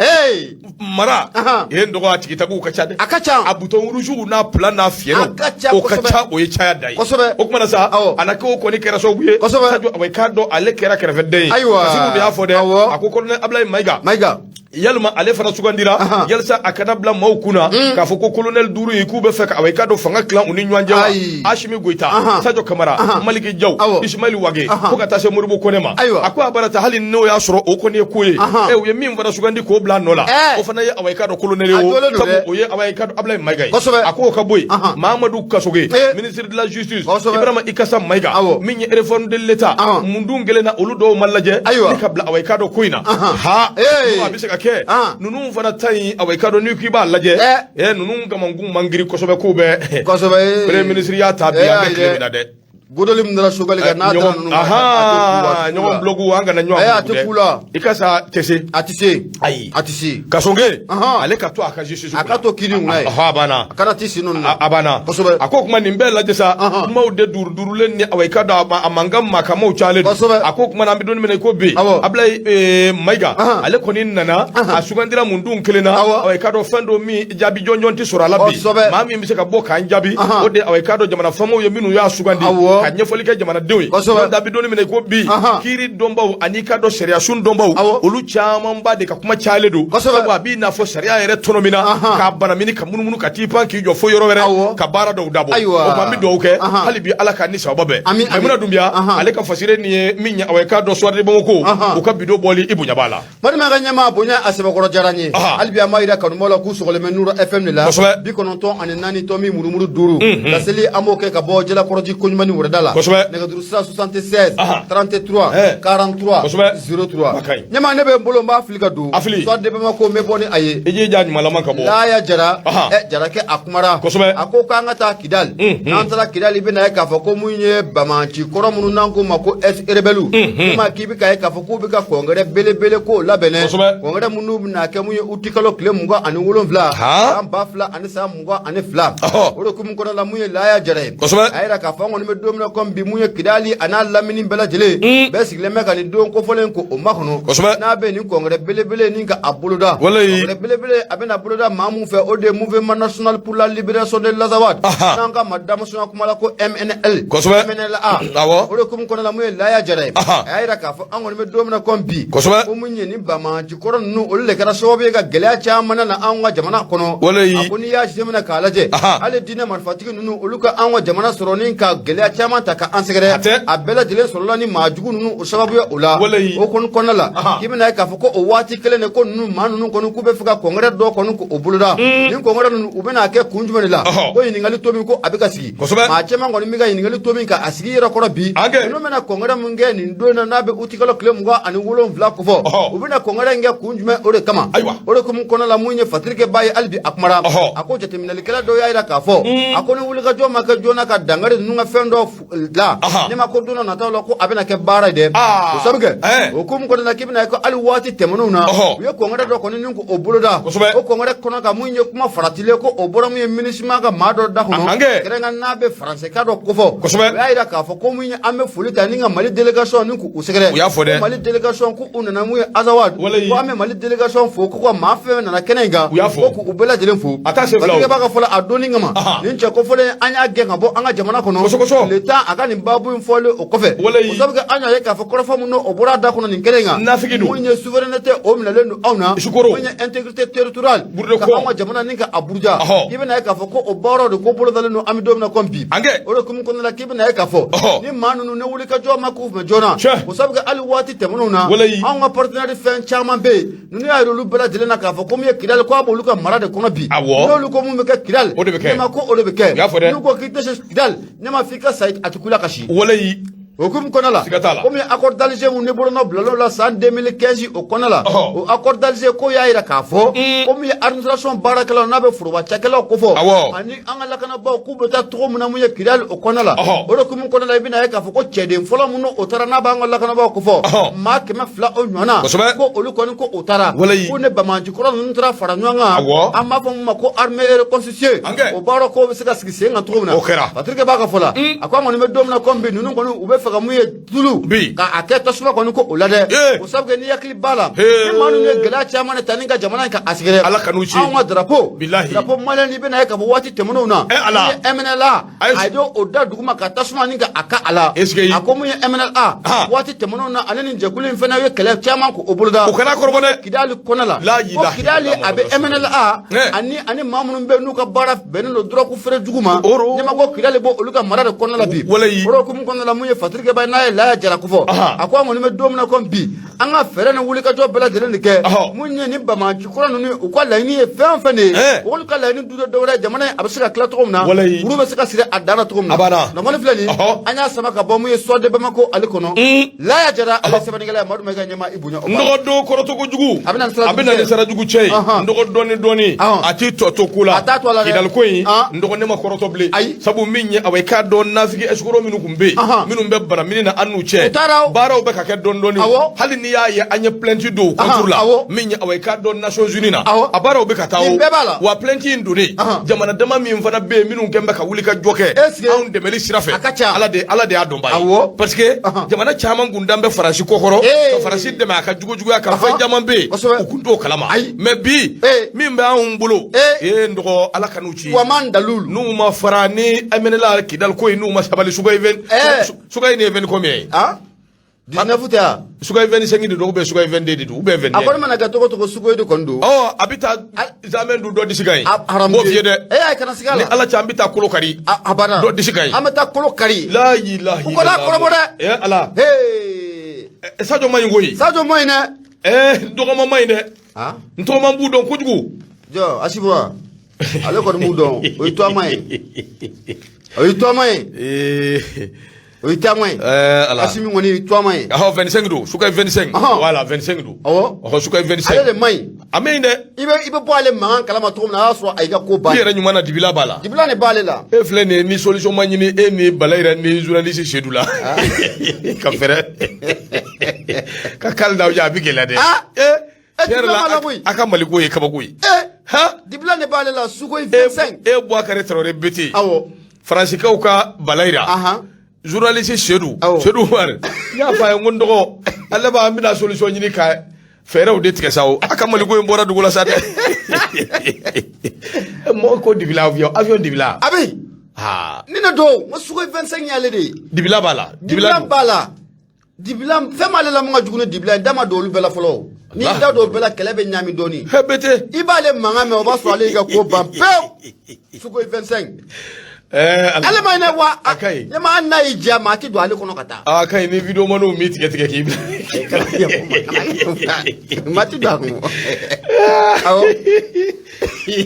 mara, n dɔgɔ, a tigi taguw ka ca dɛ. A ka ca. A bouton rouge n'a plan n'a fiyɛnw, o ka ca, o ye caya da ye. O kuma na sa, a na k'o kɔni kɛra sababu ye, Sadio, a k'a dɔn ale kɛra kɛrɛfɛden ye. Kasimu de y'a fɔ dɛ, a ko colonel Ablaye Mayiga, Mayiga, yalima ale fana sugandira yalisa a kana bila maaw kunna k'a fɔ ko colonel duuru in k'u bɛ fɛ ka, awa, i k'a dɔn fanga tilan u ni ɲɔgɔn cɛ wa? Asimi Goyita, Sadio Kamara, Maliki Jaw, Ismail Wage, fo ka taa se Modibo Kone ma. A ko a bara ta, hali n'o y'a sɔrɔ o kɔni ye ko ye, u ye min fana sugandi k'o bila a nɔ la, o fana ye, awa, i k'a dɔn colonel ye o, sabu o ye, awa, i k'a dɔn Ablaye Mayiga ye. A k'o ka bɔ yen, Mahamadu Kasoge, ministre de la justice, Ibrahima Ikasa Mayiga, min ye réforme de l'État, mun dun kelen na olu dɔw ma lajɛ ni ka bila, awa, i k'a dɔn ko in na ha, a bɛ se ka kɛ ninnu fana ta in, awa, i k'a dɔn n'i k'i b'a lajɛ, ninnu kamankun man girin kosɛbɛ, k'u bɛ premier ministre ya ta bi, an bɛ tile min na dɛ. Godoli min dara Choguel kan, n'a dara ninnu kan, ɲɔgɔn bloku, an kana ɲɔgɔn. A tɛ ku la. I ka sa tɛ se. A tɛ se. Ayi. A tɛ se. Kasɔnge, ale ka to a ka justice. A ka to kiri kunna ye. A banna. A kana t'i sen ninnu na. A banna. A ko kuma nin bɛɛ lajɛ sa, kumaw de duuru duurulen ni, awa, i ka dɔn a mankan makamaw cayalen don. A ko kuma na, an bɛ don min na i ko bi, Ablaye Mayiga, ale kɔni nana, a sugandira mun dun kelen na? Awa, i k'a dɔn fɛn dɔ min jaabi jɔnjɔn tɛ sɔrɔ a la bi, maa min bɛ se ka bɔ k'an jaabi, o de, awa, i k'a dɔn jamana faamaw ye minnu y'a sugandi ka ɲɛfɔli kɛ jamanadenw ye. N'o tɛ, an bɛ don min na i ko bi, kiiri dɔnbaw ani k'a dɔn sariyasun dɔnbaw, olu camanba de ka kuma cayalen don, sabu a b'i n'a fɔ sariya yɛrɛ tɔnɔmina k'a banamini ka munumunu ka t'i pan k'i jɔ fo yɔrɔ wɛrɛ ka baara dɔw dabɔ. O tuma, an bɛ dugawu kɛ hali bi, Ala k'a ni sababa bɛn. Maimuna Dunbiya, ale ka fasire nin ye min ye, awa, i k'a dɔn Soir de Bamako, u ka bidon bɔli, i bonya b'a la. Balima ka ɲɛmaa bonya a sɛbɛkɔrɔ diyara n ye. Hali bi an b'a yira kanubaw la k'u sɔgɔlen bɛ Nuru FM de la, 94 tomi murumuru 5. Laseli an b'o kɛ ka bɔ Jalakɔrɔji koɲuman wɛrɛda la. Nɛgɛjuru sira 76 33 43 03. Ɲɛmaa, ne bɛ n bolo, n b'a fili ka don Soir de Bamako, n bɛ bɔ ni a ye. I jija ɲumanlama ka bɔ. Laya Jara, Jarakɛ, a kumara. A ko k'an ka taa Kidali. N'an taara Kidali, i bɛna ye k'a fɔ ko mun ye banbaanci kɔrɔ minnu n'an k'o ma ko ex rebelle, ɲɛmaa, k'i bɛ k'a ye k'a fɔ k'u bɛ ka congrès belebele k'o labɛn, congrès minnu bɛna kɛ mun ye utikalo tile 27 san 2022. O de hukumu kɔnɔ la, mun ye Laya Jara ye, a yira k'a fɔ an kɔni bɛ don min na komi bi, mun ye Kidali a n'a lamini bɛɛ lajɛlen bɛɛ sigilen bɛ ka nin don kofɔlen ko o makɔnɔ, n'a bɛ nin congrès belebele nin ka a boloda. Congrès belebele a bɛna boloda maa mun fɛ, o de ye Mouvement national pour la libération de l'Azawad, n'an k'a ma damasɔnya kuma la ko MNL, MNLA. O de hukumu kɔnɔ la, mun ye Laya Jara ye, a y'a yira k'a fɔ an kɔni bɛ don min na komi bi, ko mun ye nin banbaanci kɔrɔ ninnu, olu de kɛra sababu ye ka gɛlɛya caman na anw ka jamana kɔnɔ. A ko n'i y'a jateminɛ k'a lajɛ, hali diinɛ marifatigi ninnu, olu ka anw ka jamana sɔrɔ ni ka gɛlɛya caman ta ka an sɛgɛrɛ, a bɛɛ lajɛlen sɔrɔla ni maa jugu ninnu o sababu ye o la. O kɔni kɔnɔna la, k'i bɛna ye k'a fɔ ko o waati kelen de ko ninnu maa ninnu kɔni k'u bɛ fɛ ka congrès dɔ kɔni k'o boloda. Nin congrès ninnu, u bɛna kɛ kun jumɛn de la? Ko ɲininkali tomi ko a bɛ ka sigi. Maa caman kɔni bɛ ka ɲininkali tomi ka a sigi yɛrɛ kɔrɔ bi, ninnu bɛna congrès min kɛ nin don in na, n'a bɛ utikalo tile 27 kofɔ, u bɛna congrès in kɛ kun jumɛn o de kama? O de hukumu kɔnɔ la, mun ye Fatirikɛba ye, hali bi a kumara. A ko jateminɛlikɛla dɔw y'a jira k'a fɔ, a ko ni wulikajɔ ma kɛ joona ka dankari ninnu ka fɛn dɔ la, ne ma ko don dɔ nataw la ko a bɛna kɛ baara ye dɛ. O sabu kɛ, o hukumu kɔnɔna la, k'i bɛna ye ko hali waati tɛmɛnenw na, u ye congrès dɔ kɔni ni k'o boloda. O congrès kɔnɔ ka mun ye kuma faratilen ko o bɔra mun ye MINUSMA ka maa dɔ da kɔnɔ, kɛrɛnkɛrɛn n'a bɛ faransɛkan dɔ kofɔ. O y'a jira k'a fɔ ko mun ye an bɛ foli ta ni ka Mali délégation ni k'u sɛgɛrɛ. U y'a fɔ dɛ. Ko Mali délégation k'u nana mun ye Azawad, ko an bɛ Mali délégation fo, k'u ka maa fɛn fɛn nana kɛnɛ in kan, u y'a fɔ. Ko k'u bɛɛ lajɛlen fo. A t'a sen fila o. Fatirikɛ b'a ka fɔ la, a donni kama, nin cɛ kofɔlen, an y'a gɛn ka bɔ an ka jamana kɔnɔ. Le temps a ka nin baabu in fɔlen o kɔfɛ. O sabu kɛ, an y'a ye k'a fɔ kɔrɔfɔ min o bɔra a da kɔnɔ nin kɛnɛ in kan. Nafigi don. Mun ye souveraineté o minɛlen don anw na. Sukoro. Mun ye intégrité territoriale. Burude ka kɔ. anw ka jamana ni ka a buruja. I bɛna ye k'a fɔ ko o baaraw de ko bolodalen don an bɛ don min na komi bi. O de hukumu kɔnɔna la, k'i bɛna ye k'a fɔ ni maa ninnu ni wulikajɔ ma k'u fɛ joona. O sabu kɛ, hali waati tɛmɛnenw na, anw ka partenaire fɛn caman bɛ yen, ninnu y'a yira olu bɛɛ lajɛlen na k'a fɔ ko min ye Kidali, ko a b'olu ka mara de kɔnɔ bi. N'olu ko mun bɛ kɛ Kidali, o de bɛ kɛ. Ne ma ko o de bɛ kɛ. U y'a fɔ dɛ. N'u ko k'i tɛ se Kidali, ne ma f'i ka sa, a tɛ kula ka si. O hukumu kɔnɔna la, Siga t'a la. komi accord d'Alger mun ni bolonɔ bilal'o la san 2015 o kɔnɔna la, o accord d'Alger ko y'a jira k'a fɔ ko min ye administration baarakɛlaw n'a bɛ foroba cakɛlaw kofɔ, ani an ka lakanabaaw k'u bɛ taa cogo min na mun ye Kidali o kɔnɔna la. O de hukumu kɔnɔna la, i bɛna ye k'a fɔ ko cɛden fɔlɔ minnu o taara n'a b'an ka lakanabaaw kofɔ, maa 200 o ɲɔgɔnna, ko olu kɔni ko o taara, ko ne banbaanci kɔrɔ ninnu taara fara ɲɔgɔn kan, an b'a fɔ mun ma ko armée reconstituée, o baara ko bɛ se ka sigi sen kan cogo min na. O kɛra. Patrick b'a ka fɔ la, a ko an kɔni bɛ don min na komi bi, ninnu kɔni u bɛ fɛ ka mun ye tulu ka a kɛ tasuma kɔni ko o la dɛ. O sabu kɛ n'i hakili b'a la, ni maa ninnu ye gɛlɛya caman de ta ni ka jamana in ka a sɛgɛrɛ. Ala kan'u ci. Anw ka drapeau, Bilahi. drapeau malien, n'i bɛna ye k'a fɔ waati tɛmɛnenw na, Ala. mun ye MNLA, Ayi. a y'o o da duguma ka tasuma ni ka a ka a la. Est-ce que A ko mun ye MNLA, waati tɛmɛnenw na, ale ni jɛkulu in fana ye kɛlɛ caman k'o boloda. O kana kɔrɔbɔ dɛ. Kidali kɔnɔ la, La ko ilaha Kidali illallah a bɛ MNLA ani maa minnu bɛ yen n'u ka baara bɛnnen don dɔrɔgu feere jugu ma, ɲɛma ko Kidali b'o olu ka mara de kɔnɔna la bi. O de hukumu kɔnɔna la, mun ye Patrick Ba n'a ye Laya Jara kofɔ, a ko an kɔni bɛ don min na komi bi, an ka fɛɛrɛ ni wulikajɔ bɛɛ lajɛlen de kɛ, mun ye ni banbaanci kura ninnu u ka laɲini ye fɛn o fɛn de ye, olu ka laɲini du dɔ wɛrɛ jamana in a bɛ se ka tila cogo min na, wuru bɛ se ka siri a dan na cogo min na. A banna. Kunnafoni filɛ nin ye, an y'a sama ka bɔ mun ye Soir de Bamako ale kɔnɔ. Laya Jara ale sɛbɛnnikɛla ye, Madu Mayiga ɲɛmaa, i bonya o N dɔgɔ don kɔrɔtɔ kojugu, A bɛ na ni sira a bɛ na ni jugu sira jugu cɛ ye. N dɔgɔ dɔɔni dɔɔni, a t'i tɔ to ko la. A t'a to a la dɛ. Kidali ko in, n dɔgɔ, ne ma kɔrɔtɔ bilen. Ayi. Sabu min ye awa, i k'a dɔn nafigi escroc minnu tun bɛ yen, minnu bɛ banamini na an n'u cɛ, U taara o. baaraw bɛ ka kɛ dɔɔni dɔɔni. Hali n'i y'a ye an ye plainte don u contre la, min ye awa, i k'a dɔn Nations Unies na, a baaraw bɛ ka taa o. Nin bɛɛ b'a la. Wa plainte in donnen, jamana dama min fana bɛ yen minnu kɛn bɛ ka wuli ka jɔ kɛ Est-ce que anw dɛmɛli sira fɛ, A ka ca. Ala de y'a dɔnbaa ye. Parce que jamana caman kun dan bɛ Faransi kɔkɔrɔ ka Faransi dɛmɛ a ka jugujuguya kan, fɛn caman bɛ yen u kun t'o kalama. Ayi. Mais bi min bɛ anw bolo, ee n dɔgɔ, Ala kan'u ci. Wa man dalulu. N'u ma fara ni MNLA Kidali ko in, n'u ma sabali, Sukhoi 20, Sukhoi nin ye 20 combien ye? 19 tɛ wa? Sukhoi 25 de don ou bien Sukhoi 22 de don ou bien A 21? kɔni mana kɛ cogo cogo, Sukhoi de kɔni don. Ɔ, a bɛ taa zamɛ dun dɔ disi kan ye. A N b'o f'i ye dɛ. Ayi, kana siga Ni la. Ala cɛ, an bɛ taa kolo kari. A banna. Dɔ disi kan ye. An bɛ taa kolo kari. La ilaha U kana kɔrɔbɔ dɛ. Eh Ala. Hey. Sadio ma ɲi koyi. Sadio ma ɲi dɛ. N dɔgɔma ma ɲi dɛ. N tɔgɔma b'u dɔn kojugu. Jɔ Asibuwa. Ale kɔni b'u dɔn. O ye tɔgɔma ye. O ye tɔgɔma ye. O ye taama ye. Ala. Asimi kɔni ye tɔgɔma ye. Ɔhɔ, 25 don, Sukhoi 25. Voilà, 25 don. Ɔhɔ, Sukhoi 25. Ale de man ɲi. A ma ɲi dɛ. I bɛ bɔ ale mankan kalama cogo min na, a y'a sɔrɔ a y'i ka ko ban. I yɛrɛ ɲuman na, dibila b'a la. Dibila de b'ale la. E filɛ nin ye, ni solution ma ɲini e ni Bala yɛrɛ ni journaliste Seydou la ka fɛrɛ ka kali d'aw ye, a bɛ gɛlɛya dɛ. Eh, Tiɲɛ yɛrɛ dibila la, b'a la koyi. a ka Maliko ye kabako ye. Dibila de b'ale la, Sukhoi 25. E Boubacar Traoré BT. Faransikaw ka Bala yira. Journaliste Seydou. Seydou Umar. N y'a fɔ a ye, n ko n dɔgɔ, ale b'a an bɛna solution ɲini ka fɛɛrɛw de tigɛ sa o. A ka Maliko in bɔra dugu la sa dɛ. Mɔgɔ ko dibila avion, avion dibila. A bɛ yen. Ni ne don, n ko Sukhoi 25 y'ale de ye. Dibila b'a la. Dibila b'a la. Dibila fɛn b'ale la mun ka jugu ni dibila ye, da ma don olu bɛɛ la fɔlɔ. N'i da don o bɛɛ la, kɛlɛ bɛ ɲami dɔɔni. He BT. I b'ale mankan mɛn, o b'a sɔrɔ ale y'i ka ko ban pewu. Sukhoi 25. Ala. Ale ma ɲinɛ wa. A ka ɲi. Ne ma hali n'a y'i diya, maa ti don ale kɔnɔ ka taa. A ka ɲi ni vidéo maniw m'i tigɛ tigɛ k'i bila. Maa ti don a kɔnɔ. Awɔ.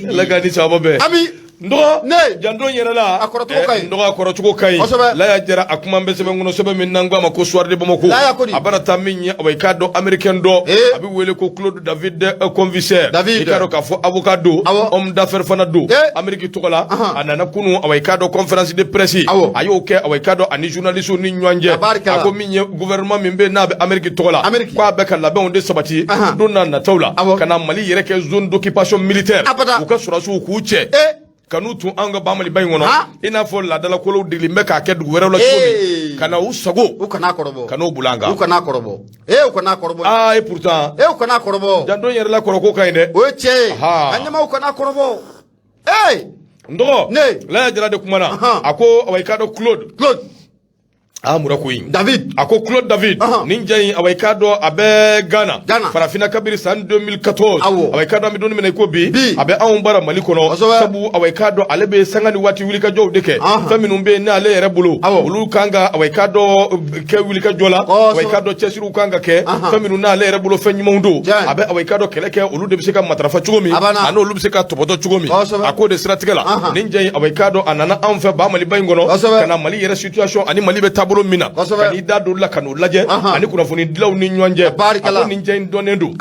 Ala k'a ni sababa bɛn. Ami. N dɔgɔ. Ne. Janto n yɛrɛ la. A kɔrɔcogo ka ɲi. N dɔgɔ, a kɔrɔcogo ka ɲi. Laya Jara a kuma bɛ sɛbɛn kɔnɔ, sɛbɛn min n'an ko a ma ko Soir de Bamako. Laya ko di? A bɛna taa min ye, awa, i k'a dɔn américain dɔ. A bɛ wele ko Claude David Convisser. David. I k'a dɔn k'a fɔ avocat don. Homme d'affaires fana don. Amérique tɔgɔ la. A nana kunun, awa, i k'a dɔn conférence de presse. A y'o kɛ, awa, i k'a dɔn ani journalistes ni ɲɔgɔn cɛ. Tabarikala. A ko min ye gouvernement min bɛ yen n'a bɛ Amérique tɔgɔ la. Amérique. K'a bɛ ka labɛnw de sabati. Don n'a nataw la. Ka na Mali yɛrɛ kɛ zone d'occupation militaire. Abada. U ka sɔrɔdasiw k'u cɛ. Ka n'u tun an ka Bamaliba in kɔnɔ, i n'a fɔ laadalakolow degelen bɛ k'a kɛ dugu wɛrɛw la cogo min, ka na u sago. U kana kɔrɔbɔ. Ka n'o bila an kan. U kana kɔrɔbɔ. U kana kɔrɔbɔ. Aa, et pourtant. U kana kɔrɔbɔ. Janto n yɛrɛ la, kɔrɔko ka ɲi dɛ. O ye tiɲɛ ye. A ɲɛmaaw kana kɔrɔbɔ. N dɔgɔ. Ne. Laya Jara de kumana. A ko awa, i k'a dɔn Claude. Claude. A mura ko in. David. A ko Claude David. Nin ja in, awa, i k'a dɔn a bɛ Ghana. Ghana. Farafinna kabiri san 2014. Awa, i k'a dɔn an bɛ don min na i ko bi. Bi. A bɛ anw bara Mali kɔnɔ. Sabu awa, i k'a dɔn ale bɛ sanga ni waati wulikajɔw de kɛ. Fɛn minnu bɛ yen n'ale yɛrɛ bolo. Olu kan ka, awa, i k'a dɔn kɛ wulikajɔ la. Awa, i k'a dɔn cɛsiriw kan ka kɛ. Fɛn minnu n'ale yɛrɛ bolo fɛn ɲumanw don. A bɛ, awa, i k'a dɔn kɛlɛ kɛ, olu de bɛ se ka matarafa cogo min. A banna. A n'olu bɛ se ka tɔbɔtɔ cogo min. A k'o de siratigɛ la. Nin ja in, awa, i k'a dɔn a nana anw fɛ ba Maliba in kɔnɔ. Ka na Mali yɛrɛ situation ani Mali bɛ taabolo taabolo min na ka n'i da don la ka n'o lajɛ ani kunnafonidilaw ni ɲɔgɔn cɛ. A ko nin cɛ in dɔnnen don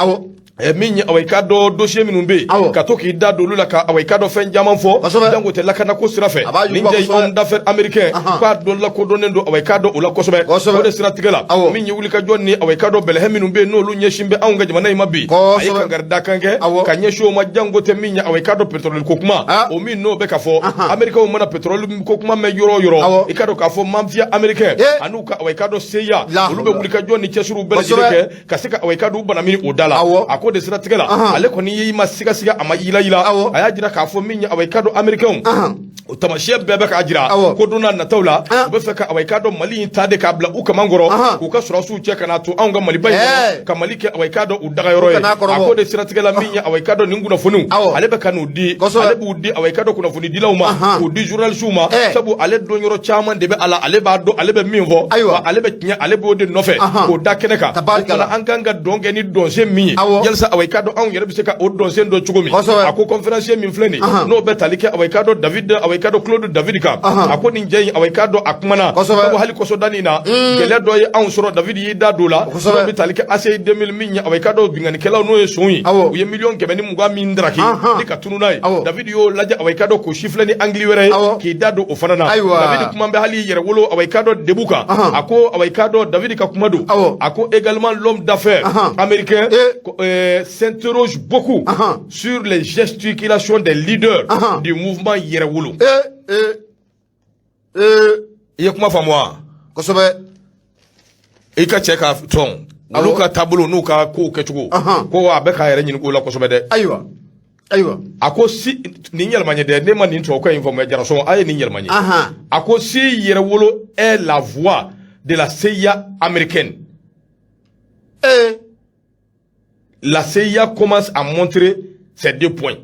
min ye, awa, i k'a dɔn dossier minnu bɛ yen, ka to k'i da don olu la, ka, awa, i k'a dɔn fɛn caman fɔ, jango tɛ lakanako sira fɛ. Nin cɛ homme d'affaires américain, k'a dɔn lakodɔnnen don, awa, i k'a dɔn o la kosɛbɛ. O de siratigɛ la, min ye wulikajɔ ni, awa, i k'a dɔn bɛlɛhɛ minnu bɛ yen, n'olu ɲɛsin bɛ anw ka jamana in ma bi, a ye kankaridakan kɛ ka ɲɛsin o ma, jango tɛ min ye, awa, i k'a dɔn pétrole ko kuma, o min n'o bɛ ka fɔ. Américains mana pétrole ko kuma mɛn yɔrɔ o yɔrɔ, i k'a dɔn k'a fɔ mafia américain an'u ka, awa, i k'a dɔn CIA, olu bɛ wulikajɔ ni cɛsiriw bɛɛ lajɛlen kɛ ka se ka, awa, i k'a dɔn u banamini o da la. A ko de siratigɛ la, ale kɔni y'i ma sigasiga, a ma yilayila, a y'a jira k'a fɔ min ye, awa, i k'a dɔn américains, o tamasiyɛn bɛɛ bɛ k'a jira ko don n'a nataw la, u bɛ fɛ ka, awa, i k'a dɔn Mali in ta de k'a bila u kaman kɔrɔ, k'u ka sɔrɔdasiw cɛ ka n'a to anw ka Maliba in kɔnɔ, ka Mali kɛ, awa, i k'a dɔn u dagayɔrɔ ye. A ko de siratigɛ la, min ye, awa, i k'a dɔn nin kunnafoniw, ale bɛ ka n'u di, ale b'u di, awa, i k'a dɔn kunnafonidilaw ma, k'u di journalisiw ma, sabu ale dɔn yɔrɔ caman de bɛ a la, ale b'a dɔn ale bɛ min fɔ, wa ale bɛ tiɲɛ, ale b'o de nɔfɛ k'o da kɛnɛ kan. O fana, an kan ka dɔn kɛ ni dɔnsen min ye, yalisa, awa, i k'a dɔn anw yɛrɛ bɛ se ka o dɔnsen dɔn cogo min. A ko conférencier min filɛ nin, n'o bɛ tali kɛ, awa, i k'a dɔn David, awa, i k'a dɔn Claude David kan, a ko nin cɛ in, awa, i k'a dɔn a kumana, sabu hali kɔsɔdani na, gɛlɛya dɔ ye anw sɔrɔ, David y'i da don o la, n'o bɛ tali kɛ ACI 2000, min ye, awa, i k'a dɔn binkannikɛlaw, n'o ye son ye, u ye 120 miliyɔn min daraki ni ka tunu n'a ye. David y'o lajɛ, awa, i k'a dɔn k'o sifilɛ ni angle wɛrɛ ye, k'i da don o fana na. David kuma bɛ hali yɛrɛwolo, awa, i k'a dɔn debout kan. A ko, awa, i k'a dɔn David ka kuma don. A ko également l'homme d'affaires américain s'interroge beaucoup sur les gesticulations des leaders du mouvement yɛrɛwolo. I ye kuma faamu wa? Kosɛbɛ. I ka cɛ ka tɔn, olu ka taabolo n'u ka kow kɛcogo, ko a bɛ k'a yɛrɛ ɲini ko la kosɛbɛ dɛ. Ayiwa, ayiwa. A ko si nin yɛlɛma ye dɛ, ne ma nin tubabukan in faamuya. Jarasɔn a ye nin yɛlɛma ye. A ko si yɛrɛwolo est la voix de la CIA américaine, la CIA commence à montrer ses deux points.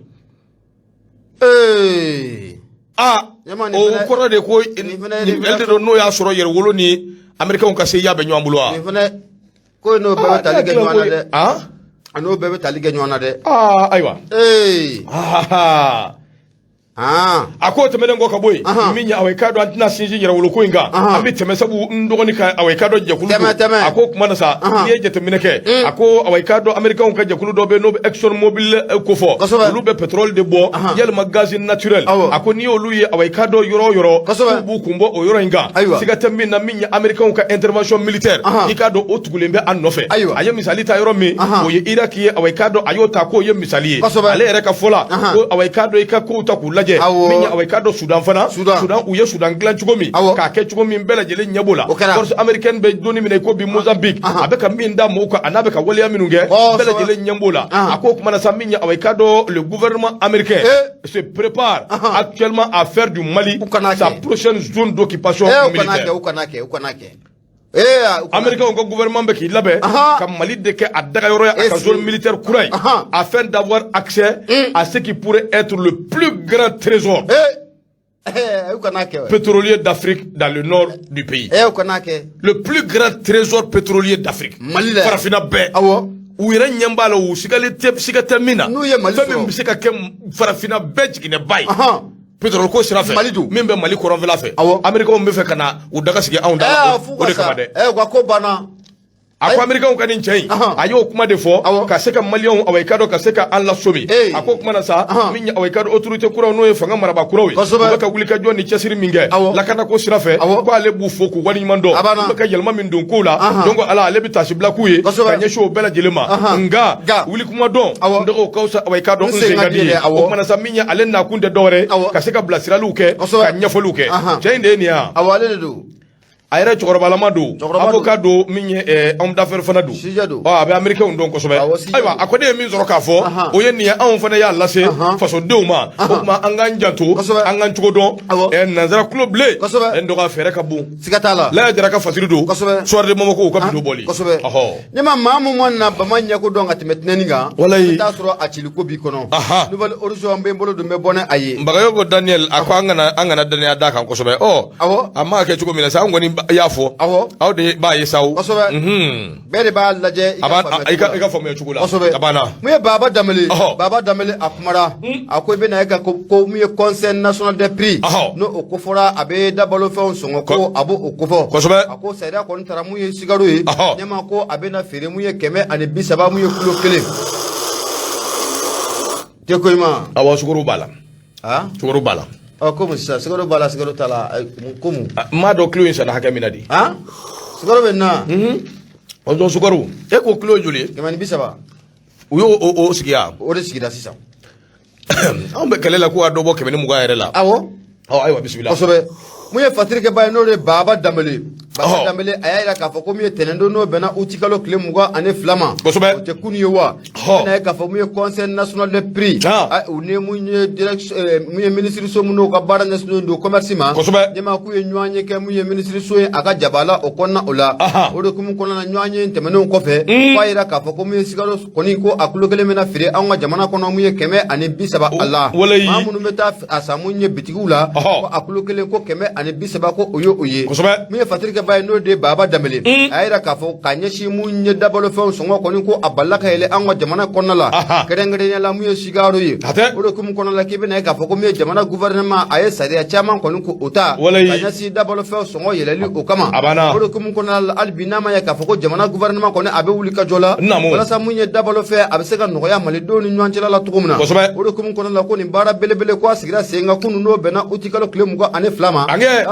Ah, o kɔrɔ de ko nin de don, n'o y'a sɔrɔ yɛrɛwolo ni américains ka CIA bɛ ɲɔgɔn bolo wa? Nin fɛnɛ ko n'o bɛɛ bɛ tali kɛ ɲɔgɔn na dɛ. A n'o bɛɛ bɛ tali kɛ ɲɔgɔn na dɛ. Aa, ayiwa. A k'o tɛmɛnen kɔ ka bɔ yen, min ye, awa, i k'a dɔn an tɛna sinsin yɛrɛwolo ko in kan, an bɛ tɛmɛ, sabu n dɔgɔnin ka, awa, i k'a dɔn jɛkulu don. A ko kuma na sa, n'i ye jateminɛ kɛ, a ko, awa, i k'a dɔn américains ka jɛkulu dɔ bɛ yen, n'o bɛ Exxon Mobil ko fɔ, olu bɛ pétrole de bɔ yalima gaz naturel. A ko n'i y'olu ye, awa, i k'a dɔn yɔrɔ o yɔrɔ k'u b'u kun bɔ o yɔrɔ in kan, siga tɛ min na, min ye américains ka intervention militaire, i k'a dɔn o tugulen bɛ a nɔfɛ. A ye misali ta yɔrɔ min, o ye Irak ye. Awa, i k'a dɔn a y'o ta k'o ye misali ye. Ale yɛrɛ ka fɔ la, ko, awa, i k'a dɔn i ka kow ta k'u lajɛ, min ye, awa, i k'a dɔn Sudan fana, Sudan, u ye Sudan dilan cogo min, k'a kɛ cogo min, bɛɛ lajɛlen ɲɛ b'o la. Force américaine bɛ donni min na i ko bi Mozambique, a bɛ ka min da mɔgɔw kan, a n'a bɛ ka waleya minnu kɛ, bɛɛ lajɛlen ɲɛ b'o la. A ko o kuma na sa, min ye, awa, i k'a dɔn le gouvernement américain se prépare actuellement à faire du Mali sa prochaine zone d'occupation militaire. U kana kɛ, u kana kɛ. Américains ka gouvernement bɛ k'i labɛn ka Mali de kɛ a dagayɔrɔ ye, a ka zone militaire kura ye, afin d'avoir accès à ce qui pourrait être le plus grand trésor pétrolier d'Afrique dans le nord du pays. Le plus grand trésor pétrolier d'Afrique. Farafinna bɛɛ. U yɛrɛ ɲɛ b'a la, u sigalen tɛ, siga tɛ min na. Fɛn min bɛ se ka kɛ farafinna bɛɛ jiginɛba ye pétrole ko sira fɛ, min bɛ Mali kɔrɔnfɛla fɛ, Américains bɛ fɛ ka na u daga sigi anw da la o de kama dɛ. U ka ko banna. A ko américains ka nin cɛ in, a y'o kuma de fɔ ka se ka maliyɛnw, awa, i ka dɔn, ka se ka an lasomi. A ko kuma na sa, min ye, awa, i ka dɔn autorité kuraw, n'o ye fanga marabaa kuraw ye, u bɛ ka wulikajɔ ni cɛsiri min kɛ lakanako sira fɛ, ko ale b'u fo k'u waleɲuman dɔn, u bɛ ka yɛlɛma min don kow la. Donc ala, ale bɛ tasi bila k'u ye ka ɲɛsin o bɛɛ lajɛlen ma. Nka wuli kuma dɔn, n dɔgɔw, ka fisa, awa, i ka dɔn n sen ka di ye. O kuma na sa, min ye ale nakun tɛ dɔwɛrɛ ye, ka se ka bilasiraliw kɛ, ka ɲɛfɔliw kɛ. Cɛ in de ye nin ye wa? Awɔ, ale de don. A yɛrɛ cɛkɔrɔbalama don, avocat don, min ye homme d'affaires fana don, a bɛ américains dɔn kosɛbɛ. Ayiwa, a ko ne ye min sɔrɔ k'a fɔ, o ye nin ye. Anw fana y'a lase fasodenw ma. O tuma, an k'an janto, an k'an cogo dɔn. Nanzara tulo bilen, n dɔgɔ, fɛɛrɛ ka bon. Siga t'a la. Laya Jara ka fasiri don, Soir de Bamako, u ka bidon bɔli. Kosɛbɛ. Ne ma maa mun ma na bama ɲɛko dɔn ka tɛmɛ tɛnɛni kan, walayi, i t'a sɔrɔ a ciliko b'i kɔnɔ. Nouvel Horizon bɛ n bolo don, bɛ bɔ n'a ye. Bagayogo Daniel, a ko an kana dannaya d'a kan kosɛbɛ. Ɔ, a m'a kɛ cogo min na sa, an kɔni y'a fɔ, Awɔ. aw de b'a ye sa o. Kosɛbɛ. Bɛɛ de b'a lajɛ i A ka b'a faamuya i ka cogo la. i ka faamuya cogo la. Kosɛbɛ. A banna. Mun ye Baba Danbele? Baba Danbele, a kumara, a ko i bɛna e ka ko mun ye Conseil national des prix, n'o o kofɔra, a bɛ dabalofɛnw sɔngɔ ko a b'o o kofɔ. A ko sariya kɔni taara mun ye sikaro ye, ɲɛma ko a bɛna feere mun ye 130 mun ye kilo kelen. Tɛ ko ɲuman. Awɔ, sukaro b'a la. Ah? Sukaro b'a la. Ɔ, komi sisan sikaro b'a la, sikaro t'a la, ko mun? N m'a dɔn kilo in sanna hakɛ min na de. Ah? Sikaro bɛ na. O dɔn sukaro. E ko kilo ye joli ye? 130. U y'o o sigi yan. O de sigira sisan. Anw bɛ kɛlɛ la ko ka dɔ bɔ 120 yɛrɛ la. Awɔ. Ɔ, ayiwa, bisimila. Kosɛbɛ. Mun ye fatirikɛba ye, n'o de ye Baba Danbele. Baba Danbele, a y'a jira k'a fɔ ko min ye tɛnɛndon, n'o bɛnna utikalo tile 22 ma. Kosɛbɛ. O tɛ kunun ye wa? N'a ye k'a fɔ mun ye Conseil national des prix. U ni mun ye direction, mun ye minisiriso mun n'o ka baara ɲɛsinnen don commerce ma. Kosɛbɛ. Ɲɛmaa k'u ye ɲɔgɔn ye kɛ mun ye minisiriso ye a ka jabala o kɔnɔna o la. O de hukumu kɔnɔna na, ɲɔgɔn ye tɛmɛnenw kɔfɛ. K'a jira k'a fɔ ko mun ye sikaro kɔni, ko a kilo kelen bɛna feere anw ka jamana kɔnɔ mun ye 130 a la. Walayi. Maa minnu bɛ taa a san mun ye bitigiw la. Ko a kilo kelen ko 130, ko o ye o ye. Kosɛbɛ. Mun ye fatirikɛba ye, n'o de ye Baba Danbele. A y'a jira k'a fɔ k'a ɲɛsin mun ye dabalofɛnw sɔngɔ kɔni, ko a balila ka yɛlɛ an ka jamana kɔnɔna la. Kɛrɛnkɛrɛnnenya la mun ye sikaro ye. A tɛ. O de hukumu kɔnɔna la, k'i bɛna ye k'a fɔ ko mun ye jamana gouvernement, a ye sariya caman kɔni ko o ta. Walayi. Ka ɲɛsin dabalofɛnw sɔngɔ yɛlɛli o kama. A banna. O de hukumu kɔnɔna la, hali bi n'a ma ye k'a fɔ ko jamana gouvernement kɔni a bɛ wuli ka jɔ la. Naamu. Walasa mun ye dabalofɛn a bɛ se ka nɔgɔya malidenw ni ɲɔgɔn cɛla la cogo min na. Kosɛbɛ. O de hukumu kɔnɔna la, ko nin baara belebele ko a sigira sen kan kunun, n'o bɛnna utikalo tile 22 ma. Angɛ.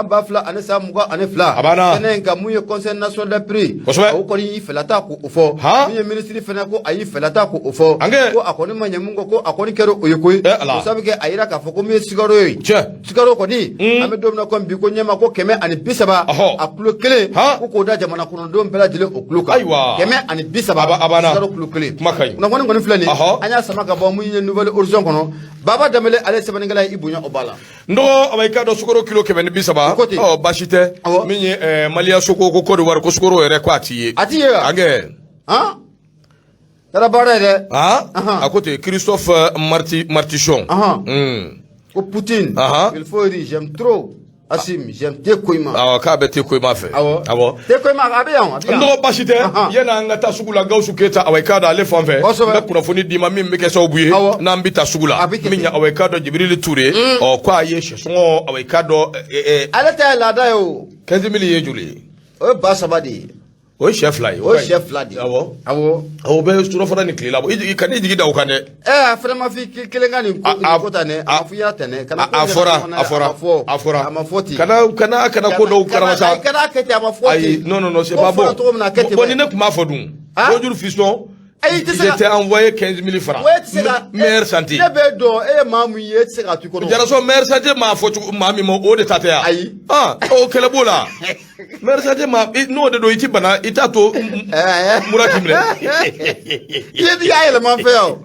San 2022. A banna. Kɛnɛ in kan, mun ye Conseil national des prix. Kosɛbɛ. O kɔni y'i fɛla ta k'o fɔ. Han. Mun ye minisiri fɛnɛ, ko a y'i fɛla ta k'o fɔ. Angɛ. Ko a kɔni ma ɲɛ mun kɔ, ko a kɔni kɛra o ye koyi. Eh, Ala. O sabu kɛ a yira k'a fɔ ko mun ye sikaro ye. Tiɲɛ. Sikaro kɔni, an bɛ don min na komi bi, ko ɲɛma ko 130 a kilo kelen, ko k'o da jamana kɔnɔdenw bɛɛ lajɛlen o tulo kan. Ayiwa. 130 A banna. sikaro kilo kelen. Kuma ka ɲi. Kunnafoni kɔni filɛ nin ye. An y'a sama ka bɔ mun ye Nouvel Horizon kɔnɔ. Baba Danbele, ale ye sɛbɛnnikɛla ye, i bonya o b'a la. N dɔgɔ, awa, i k'a dɔn sukaro kilo 130. O ko ten. Ɔ, baasi tɛ. Awɔ. Min ye Maliya Soko ko Côte d'Ivoire ko sukaro yɛrɛ ko a t'i ye. A t'i ye wa? Angɛ. Han, taara baara ye dɛ. A ko ten, Christophe Martichon. Ko Poutine, il faut rire, j'aime trop Assim, j'aime te Koyima. Awɔ, k'a bɛ te Koyima fɛ. Awɔ. Awɔ. Te Koyima, a bɛ yan, a bɛ N yan. dɔgɔ, baasi tɛ. Yanni an ka taa sugu la, Gawusu Keyita, awa, i k'a dɔn ale fan fɛ, Kosɛbɛ. n bɛ kunnafoni d'i ma min bɛ kɛ sababu ye n'an bɛ taa sugu la. A bɛ kɛ Min ye, ten. awa, i k'a dɔn Jibirili Ture, ɔ, ko a ye sɛsɔngɔ, awa, i k'a dɔn Ale ta ye laada ye o. 15 000 ye joli ye? O ye 3000 de ye. O ye sɛ 2 ye. O ye sɛ 2 de ye. Awɔ. Awɔ. O bɛ surɔfana ni tile la bɔ. I kan'i jigi da o kan dɛ. Ɛ, a fana ma fɔ i kelen ka nin ko nin ko ta dɛ. A ma fɔ i y'a tɛnɛ. Kana ko A yɛlɛma fɔra ɲɔgɔn na a dɛ. fɔra. A ma fɔ. A fɔra. A ma fɔ ten. Kana ko dɔw karamasa. Kana kɛ ten, a ma fɔ Ayi, ten. non, non, non, c'est Ko pas bon. fɔra cogo min na, a kɛ ten. Bon, ni ne tun b'a fɔ dun. Ah? Bonjour fiston. Ayi, i tɛ se Je ka t'ai envoyé 15 000 francs. O e tɛ se ka Meilleure santé. Ne bɛ dɔn, e ye maa mun ye, e tɛ se k'a to i kɔnɔ. Jaraso, meilleure santé maa fɔ cogo maa min ma, o de ta tɛ yan. Ayi. Ah, o kɛlɛ b'o la. Meilleure santé ma n'o de don, i ti bana, i t'a to mura k'i minɛ. I y'a yɛlɛma an fɛ yan o.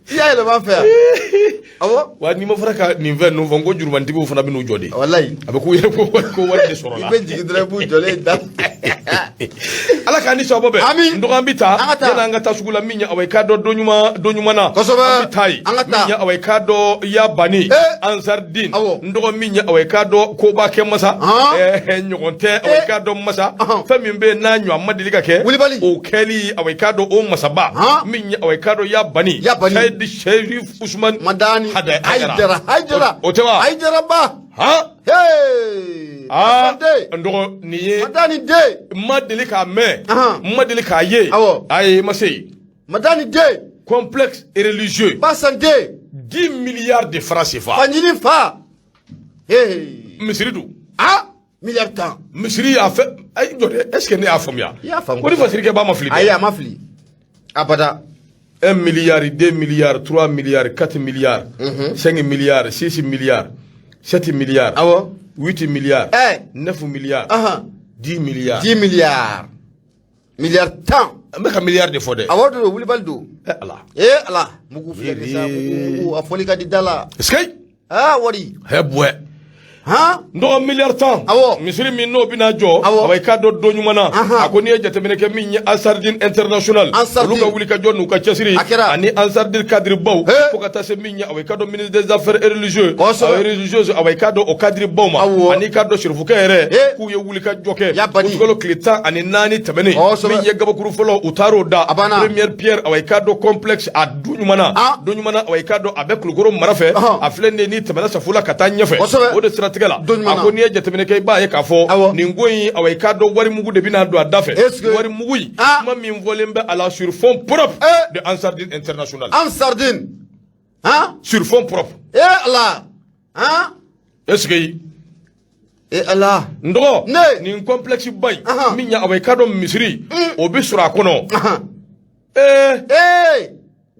I y'a yɛlɛma an fɛ yan. Awɔ. Wa n'i ma fara ka nin fɛn ninnu fɔ, n ko jurumantigiw fana bɛ n'u jɔ de. Walayi. A bɛ k'u yɛrɛ ko wari de sɔrɔ I la. bɛ jigin dɔrɔn, i b'u jɔlen da. Ala k'an ni sababu bɛn. Ami. N dɔgɔ, an bɛ taa. An ka taa. Yanni an ka taa sugu la, min ye, awa, i k'a dɔn don ɲuman, don ɲuman na. Kosɛbɛ. An bɛ taa yen. An ka taa. Min ye, awa, i k'a dɔn Yabani. Ansardine. Awɔ. N dɔgɔ, min ye, awa, i k'a dɔn koba kɛ masa. Han. Ɲɔgɔn tɛ, awa, i k'a dɔn masa. Ahan. Fɛn min bɛ yen n'a ɲɔgɔn ma deli ka kɛ. Wulibali. O kɛli, awa, i k'a dɔn o masaba. Han. Min ye, awa, i k'a dɔn Yabani. Yabani. Sayidi Sherif Usman. Madani. Hayidara. Hayidara. Hayidara. O tɛ wa? Hayidara ba. Han. Hey. Aa. Asante. N dɔgɔ, nin ye. Madani den. N ma deli k'a mɛn. Ahan. N ma deli k'a ye. Awɔ. Ayi, ma se yen. Madani den. Complexe religieux. Basan den. 10 milliards de francs CFA. Fanjini fa. Hey. Misiri dun. Ah. Miliyari 10. Misiri y'a fɛ. Ayi, jɔ dɛ, est ce que ne y'a faamuya? I y'a faamu. Ko ni fasirikɛ ba ma fili dɛ. Ayi, a ma fili. Abada. 1 milliard, 2 milliards, 3 milliards, 4 milliards, 5 milliards, 6 milliards, 7 milliards, Awɔ. 8 milliards, Eh. 9 milliards, 10 milliards. 10 milliards. Miliyari 10. An bɛ ka milliard de fɔ dɛ. Awɔ, don wulibali don. Eh Ala. Eh Ala. Mugu filɛ nin sa, mugu, mugu, a fɔli ka di da la. Est ce que Ah, wari. hɛ bɔɛ. N dɔgɔ miliyari 10 misiri min n'o bɛna jɔ, awa, i k'a dɔn don ɲuman na. A ko n'i ye jateminɛ kɛ min ye Ansardine International, olu ka wulikajɔ n'u ka cɛsiri ani Ansardine cadre baw, fo ka taa se min ye, awa, i k'a dɔn ministre des affaires religieuses, religieuses, awa, i k'a dɔn o cadre baw ma, ani i k'a dɔn sirifukɛ yɛrɛ, k'u ye wulikajɔ kɛ utikalo tile 14 tɛmɛnen. Min ye gabakuru fɔlɔ, u taar'o da, première pierre, awa, i k'a dɔn complexe a don ɲuman na, don ɲuman na, awa, i k'a dɔn a bɛ Kulukɔrɔ mara fɛ. A filɛ nin ye, n'i tɛmɛna Safo la ka taa ɲɛfɛ, o de siratigɛ la, a ko n'i ye jateminɛ kɛ, i b'a ye k'a fɔ nin ko in, awa, i k'a dɔn wari mugu de bɛna don a da fɛ. Wari mugu in, kuma min fɔlen bɛ a la, sur fonds propre de Ansardine International. Ansardine, han, sur fonds propre. Eh Ala, han. Est-ce que Eh Ala. N dɔgɔ, nin complexe ba in min ye, awa, i k'a dɔn misiri o bɛ sɔrɔ a kɔnɔ. Ee,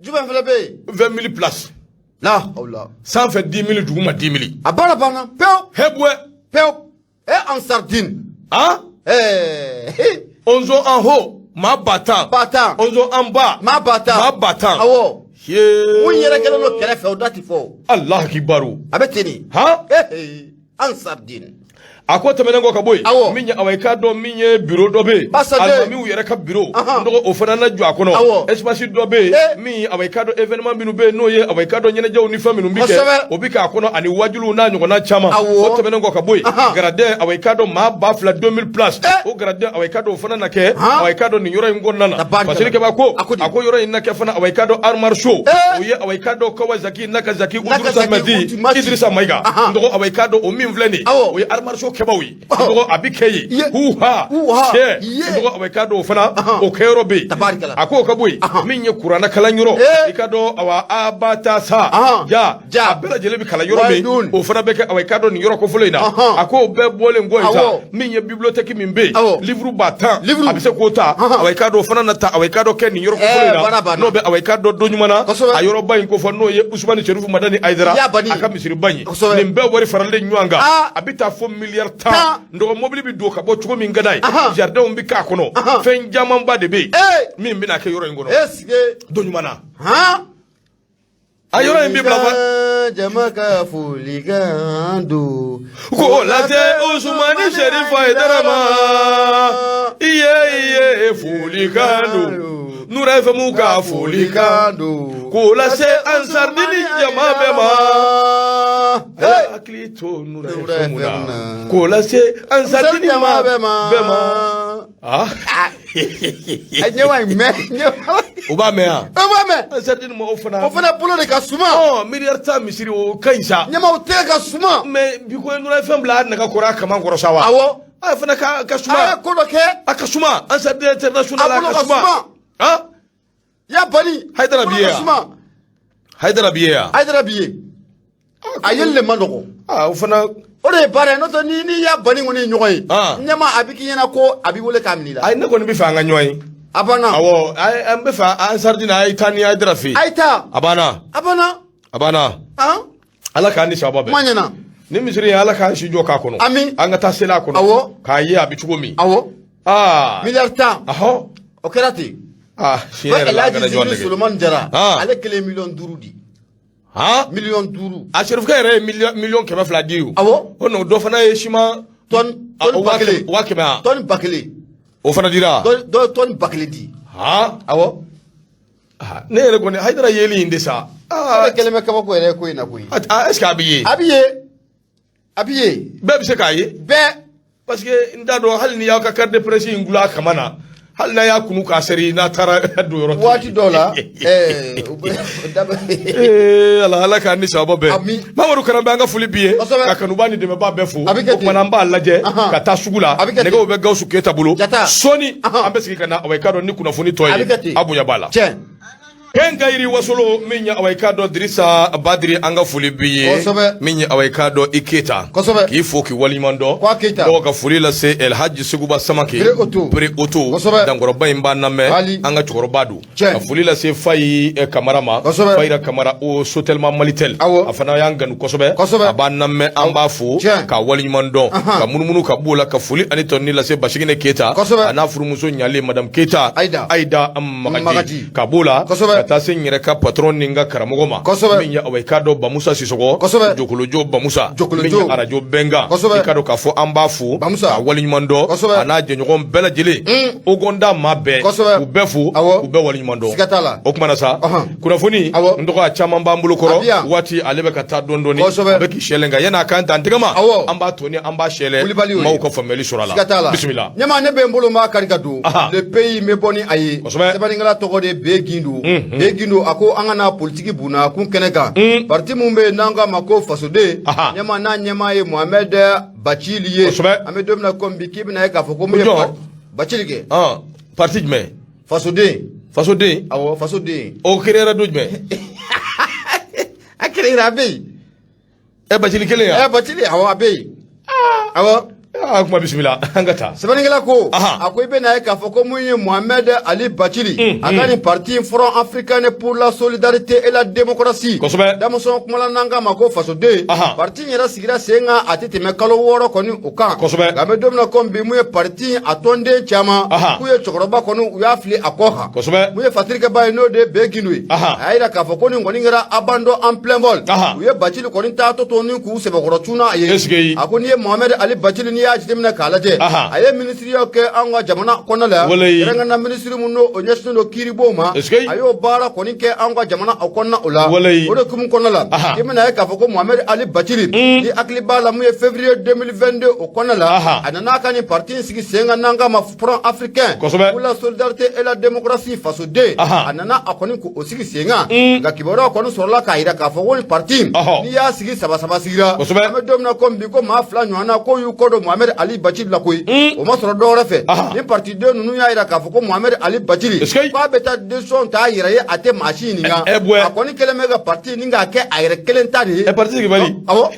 jumɛn fana bɛ yen? 20 000 places. La hawla. Sanfɛ 10 000, duguma 10 000. A baara banna pewu. Hebuwɛ. Pewu. E Ansardine. Han. Ee. Onzo en haut, maa 10 000. 10 000. Onzo en bas, maa 10 000. Maa 10 000. Awɔ. Yee. Mun yɛrɛ kɛlen don kɛrɛfɛ, o da ti fɔ. Allah kibaru. A bɛ ten de. Han. Ee, Ansardine. A ko tɛmɛnen kɔ ka bɔ yen, min ye, awa, i k'a dɔn min ye bureau dɔ bɛ yen, alimamiw yɛrɛ ka bureau, n dɔgɔ, o fana na jɔ a kɔnɔ. Espace dɔ bɛ yen min, awa, i k'a dɔn événement minnu bɛ yen, n'o ye, awa, i k'a dɔn ɲɛnajɛw ni fɛn minnu bɛ kɛ, o bɛ k'a kɔnɔ, ani wajuliw n'a ɲɔgɔnna caman. O tɛmɛnen kɔ ka bɔ yen, gradin, awa, i k'a dɔn maa 2000, 2000 places, o gradin, awa, i k'a dɔn o fana na kɛ, awa, i k'a dɔn nin yɔrɔ in kɔnɔna na. Fasiri Kɛba ko, a ko yɔrɔ in na kɛ fana, awa, i k'a dɔn arts martiaux, o ye, awa, i k'a dɔn Kawasaki Nakazaki Idrissa Mayiga, n dɔgɔ, awa, i k'a dɔn o min filɛ nin ye, o ye arts martiaux kɛbaw ye. N dɔgɔ, a bɛ kɛ yen huha cɛ. N dɔgɔ, awa, i k'a dɔn o fana o kɛyɔrɔ bɛ yen. A k'o ka bɔ yen, min ye kuranɛ kalan yɔrɔ, i k'a dɔn, awa, a ba ta sa ja, a bɛɛ lajɛlen bɛ kalan yɔrɔ min, o fana bɛ kɛ, awa, i k'a dɔn nin yɔrɔ kofɔlen in na. A k'o bɛɛ bɔlen kɔ yen sa, min ye bibliothèque min bɛ yen, livre 10 000 a bɛ se k'o ta, awa, i k'a dɔn o fana na ta, awa, i k'a dɔn kɛ nin yɔrɔ kofɔlen in na, n'o bɛ, awa, i k'a dɔn don ɲuman na, a yɔrɔba in kofɔ, n'o ye Usumani Serifu Madani Ayidara a ka misiriba in ye. Nin bɛɛ wari faralen ɲɔgɔn kan, a bɛ taa fo miliyari 10. N dɔgɔ, mobili bɛ don ka bɔ cogo min ka d'a ye, jardinw bɛ k'a kɔnɔ, fɛn camanba de bɛ yen min bɛna kɛ yɔrɔ in kɔnɔ don ɲuman na. A yɔrɔ in bɛ bila jama ka folikan don ko lase Usumani Serifu Ayidara ma. I ye, i ye folikan don, Nura FM ka folikan don k'o lase Ansardini jama bɛɛ ma. Hakili to Nura FM na, k'o lase Ansardini jama bɛɛ ma. Ah. A ɲɛma in mɛn. U b'a mɛn yan. U b'a mɛn. Ansardini mɔgɔw fana. O fana bolo de ka suma. Ɔ, miliyari 10 misiri, o ka ɲi sa. Ɲɛmaw tɛgɛ ka suma. Mais bi ko ye Nura FM bila a nɛgɛ kɔrɔ, a kaman kɔrɔ sa wa. Awɔ. A fana ka suma. A ye ko dɔ kɛ. A ka suma. Ansardini International, a ka suma. Han. Ya bani. Hayidara bi ye yan. Hayidara bi ye yan. Hayidara bi ye. A yeli de man nɔgɔn. Aa, o fana. O de ye baara ye, n'o tɛ ni n'i y'a bani kɔni ye ɲɔgɔn ye. Ɲɛma a bɛ k'i ɲɛna ko a b'i wele k'a minɛ i la. Ayi, ne kɔni bɛ fɛ an ka ɲɔgɔn ye. A banna. Awɔ, an bɛ fɛ Ansardini, a ye taa ni Hayidara fɛ yen. A ye taa. A banna. A banna. A banna. Ala k'an ni sababa bɛn. Kuma ɲɛna. Ni misiri in, Ala k'an si jɔ k'a kɔnɔ. Ami. An ka taa seli a kɔnɔ. Awɔ. K'a ye a bɛ cogo min. Awɔ. Aa. Miliyari 10. Ahɔ. O kɛra ten. Aa, tiɲɛ yɛrɛ la, an kana ɲɔgɔn nɛgɛ. Solomani Jara. Ale kelen miliyɔn 5 di. Han? Miliyɔn 5. A serifukɛ yɛrɛ ye miliyɔn 200 di o. Awɔ. O n'o dɔ fana ye siman. Tɔni 1000. 100 000. Tɔni 1000. O fana dira. Dɔ ye tɔni 1000 di. Han? Awɔ. Ne yɛrɛ kɔni, Hayidara yeli in de sa. Aa, kɛlen bɛ kabako yɛrɛ ye ko in na koyi. Est ce que a bɛ ye? A bɛ ye. A bɛ ye. Bɛɛ bɛ se k'a ye. Bɛɛ. Parce que n t'a dɔn, hali n'i y'aw ka carte de presse in gulon a kama na, hali n'a y'a kunu k'a seri, n'a taara don yɔrɔ. Waati dɔw la. Ee Ala, Ala k'an ni sababa bɛn. Ami. Mamadu Karanbɛ, an ka foli b'i ye. Kosɛbɛ. Ka kanubaa ni dɛmɛbaa bɛɛ fo. A bɛ kɛ ten. O tuma na, an b'a lajɛ ka taa sugu la. A bɛ kɛ ten. Nɛgɛw bɛ Gawusu Keyita bolo. Jata. Sɔɔni an bɛ segin ka na, awa, i k'a dɔn ni kunnafoni tɔ ye. A bɛ kɛ ten. A bonya b'a la. Tiɲɛ. Ken ka yiri wasolo min ye, awa, i k'a dɔn Dirisa Badiri, an ka foli b'i ye. Kosɛbɛ. Min ye, awa, i k'a dɔn i Keyita. Kosɛbɛ. K'i fo k'i waleɲuman dɔn. Ko a Keyita. Dɔgɔ ka foli lase Elhaji Seguba Samake. Bere Oto. Bere Oto. Kosɛbɛ. Dankɔrɔba in b'an lamɛn. Hali. An ka cɛkɔrɔba don. Tiɲɛ. Ka foli lase Fayi Kamara ma. Kosɛbɛ. Fayira Kamara o Sotelma Malitel. Awɔ. A fana y'an ganu kosɛbɛ. Kosɛbɛ. A b'an lamɛn, an b'a fo. Tiɲɛ. K'a waleɲuman dɔn. Ka munumunu ka b'o la, ka foli ani tɔni lase Basigine Keyita. Kosɛbɛ. A n'a furumuso ɲalen Madame Keyita. Ayida. Ayida Magaji. Magaji. Ka b'o la. Kosɛbɛ. Ka taa se n yɛrɛ ka patron ni n ka karamɔgɔ ma. Min ye awa i k'a dɔn Bamusa Sisɔkɔ. Jokolojo Bamusa. Jokolojo. Min ye arajo Bɛnkan. I k'a dɔn k'a fɔ an b'a fo. Bamusa. K'a waleɲuman dɔn. A n'a jɛɲɔgɔn bɛɛ lajɛlen. Ogonda maa bɛɛ. K'u bɛɛ fo. K'u bɛɛ waleɲuman dɔn. Siga t'a la. O kuma na sa. Kunnafoni. N dɔgɔ a caman b'an bolo A bɛ yan. kɔrɔ. Waati ale bɛ ka taa dɔɔni dɔɔni. A bɛ k'i sɛlɛn nka yan'a k'an dan tɛgɛ ma. An b'a tɔ ni an b'a sɛlɛ. Wulibali y'o ye. Maaw ka faamuyali sɔrɔ a la. Siga t'a la. Bisimila. Ɲɛma ne bɛ n bolo maa kari ka don. Le Pays n bɛ bɔ ni a ye. Sɛbɛnnikɛla tɔgɔ de Be Gindo. Be Gindo a ko an ka na politiki bunna kun kɛnɛ kan. Parti mun bɛ yen n'an k'a ma ko fasoden. Ɲɛma n'a ɲɛmaa ye Mohamed Bacili ye. An bɛ don min na komi bi k'i bɛna ye k'a fɔ ko mun ye Jɔn? Bacili kɛ. Parti jumɛn? Fasoden. Fasoden. Awɔ, fasoden. O créera don jumɛn? A créera, a bɛ yen. Ɛ, Bacili kelen ya? Ɛ, Bacili, awɔ, a bɛ yen. Awɔ. Aa, kuma bisimila, an ka taa. Sɛbɛnnikɛla ko a ko i bɛna ye k'a fɔ ko mun ye Mohamed Ali Bacili a ka nin parti Front africain pour la solidarité et la démocratie. Denmisɛnw kumala n'an k'a ma ko fasoden. Parti in yɛrɛ sigira sen kan a tɛ tɛmɛ kalo 6 kɔni o kan. Nka an bɛ don min na komi bi mun ye parti in a tɔnden caman k'u ye cɛkɔrɔba kɔni u y'a fili a kɔ kan. Mun ye fatirikɛba ye n'o de ye Be Gindo ye. A y'a jira k'a fɔ ko nin kɔni kɛra abandon en plein vol. U ye Bacili kɔni taatɔ to ni k'u sɛbɛkɔrɔ cun n'a ye. Est-ce que A ko n'i ye Mohamed Ali Bacili n'i y'a jateminɛ k'a lajɛ. A ye minisiriyaw kɛ an ka jamana kɔnɔna la. Kɛrɛnkɛrɛnnenya minisiri mun n'o o ɲɛsinnen don kiiribon ma. Est-ce que A y'o baara kɔni kɛ an ka jamana o kɔnɔna o la. O de hukumu kɔnɔna la. I bɛna ye k'a fɔ ko Mohamed Ali Bacili. Ni hakili b'a la mun ye février 2022 o kɔnɔna la. A nana a ka nin parti in sigi sen kan n'an k'a ma Front africain. Pour la solidarité et la démocratie fasoden. A nana a kɔni k'o sigi sen kan. Nka kibaruya kɔni sɔrɔla k'a jira k'a fɔ ko nin parti in. N'i y'a sigi saba saba sigira. An bɛ don min na komi bi ko maa 2 ɲɔgɔnna k'o y'u kɔ don Mohamed Ali Bacili la koyi. O ma sɔrɔ dɔwɛrɛ fɛ. Ni partiden ninnu y'a jira k'a fɔ ko Mohamed Ali Bacili. Est-ce que K'a bɛ taa décision ta a yɛrɛ ye a tɛ maa si ɲininka. Ɛ, bwɛ. A kɔni kɛlen bɛ ka parti nin k'a kɛ a yɛrɛ kelen ta de ye. Ɛ, parti sigibali. Awɔ.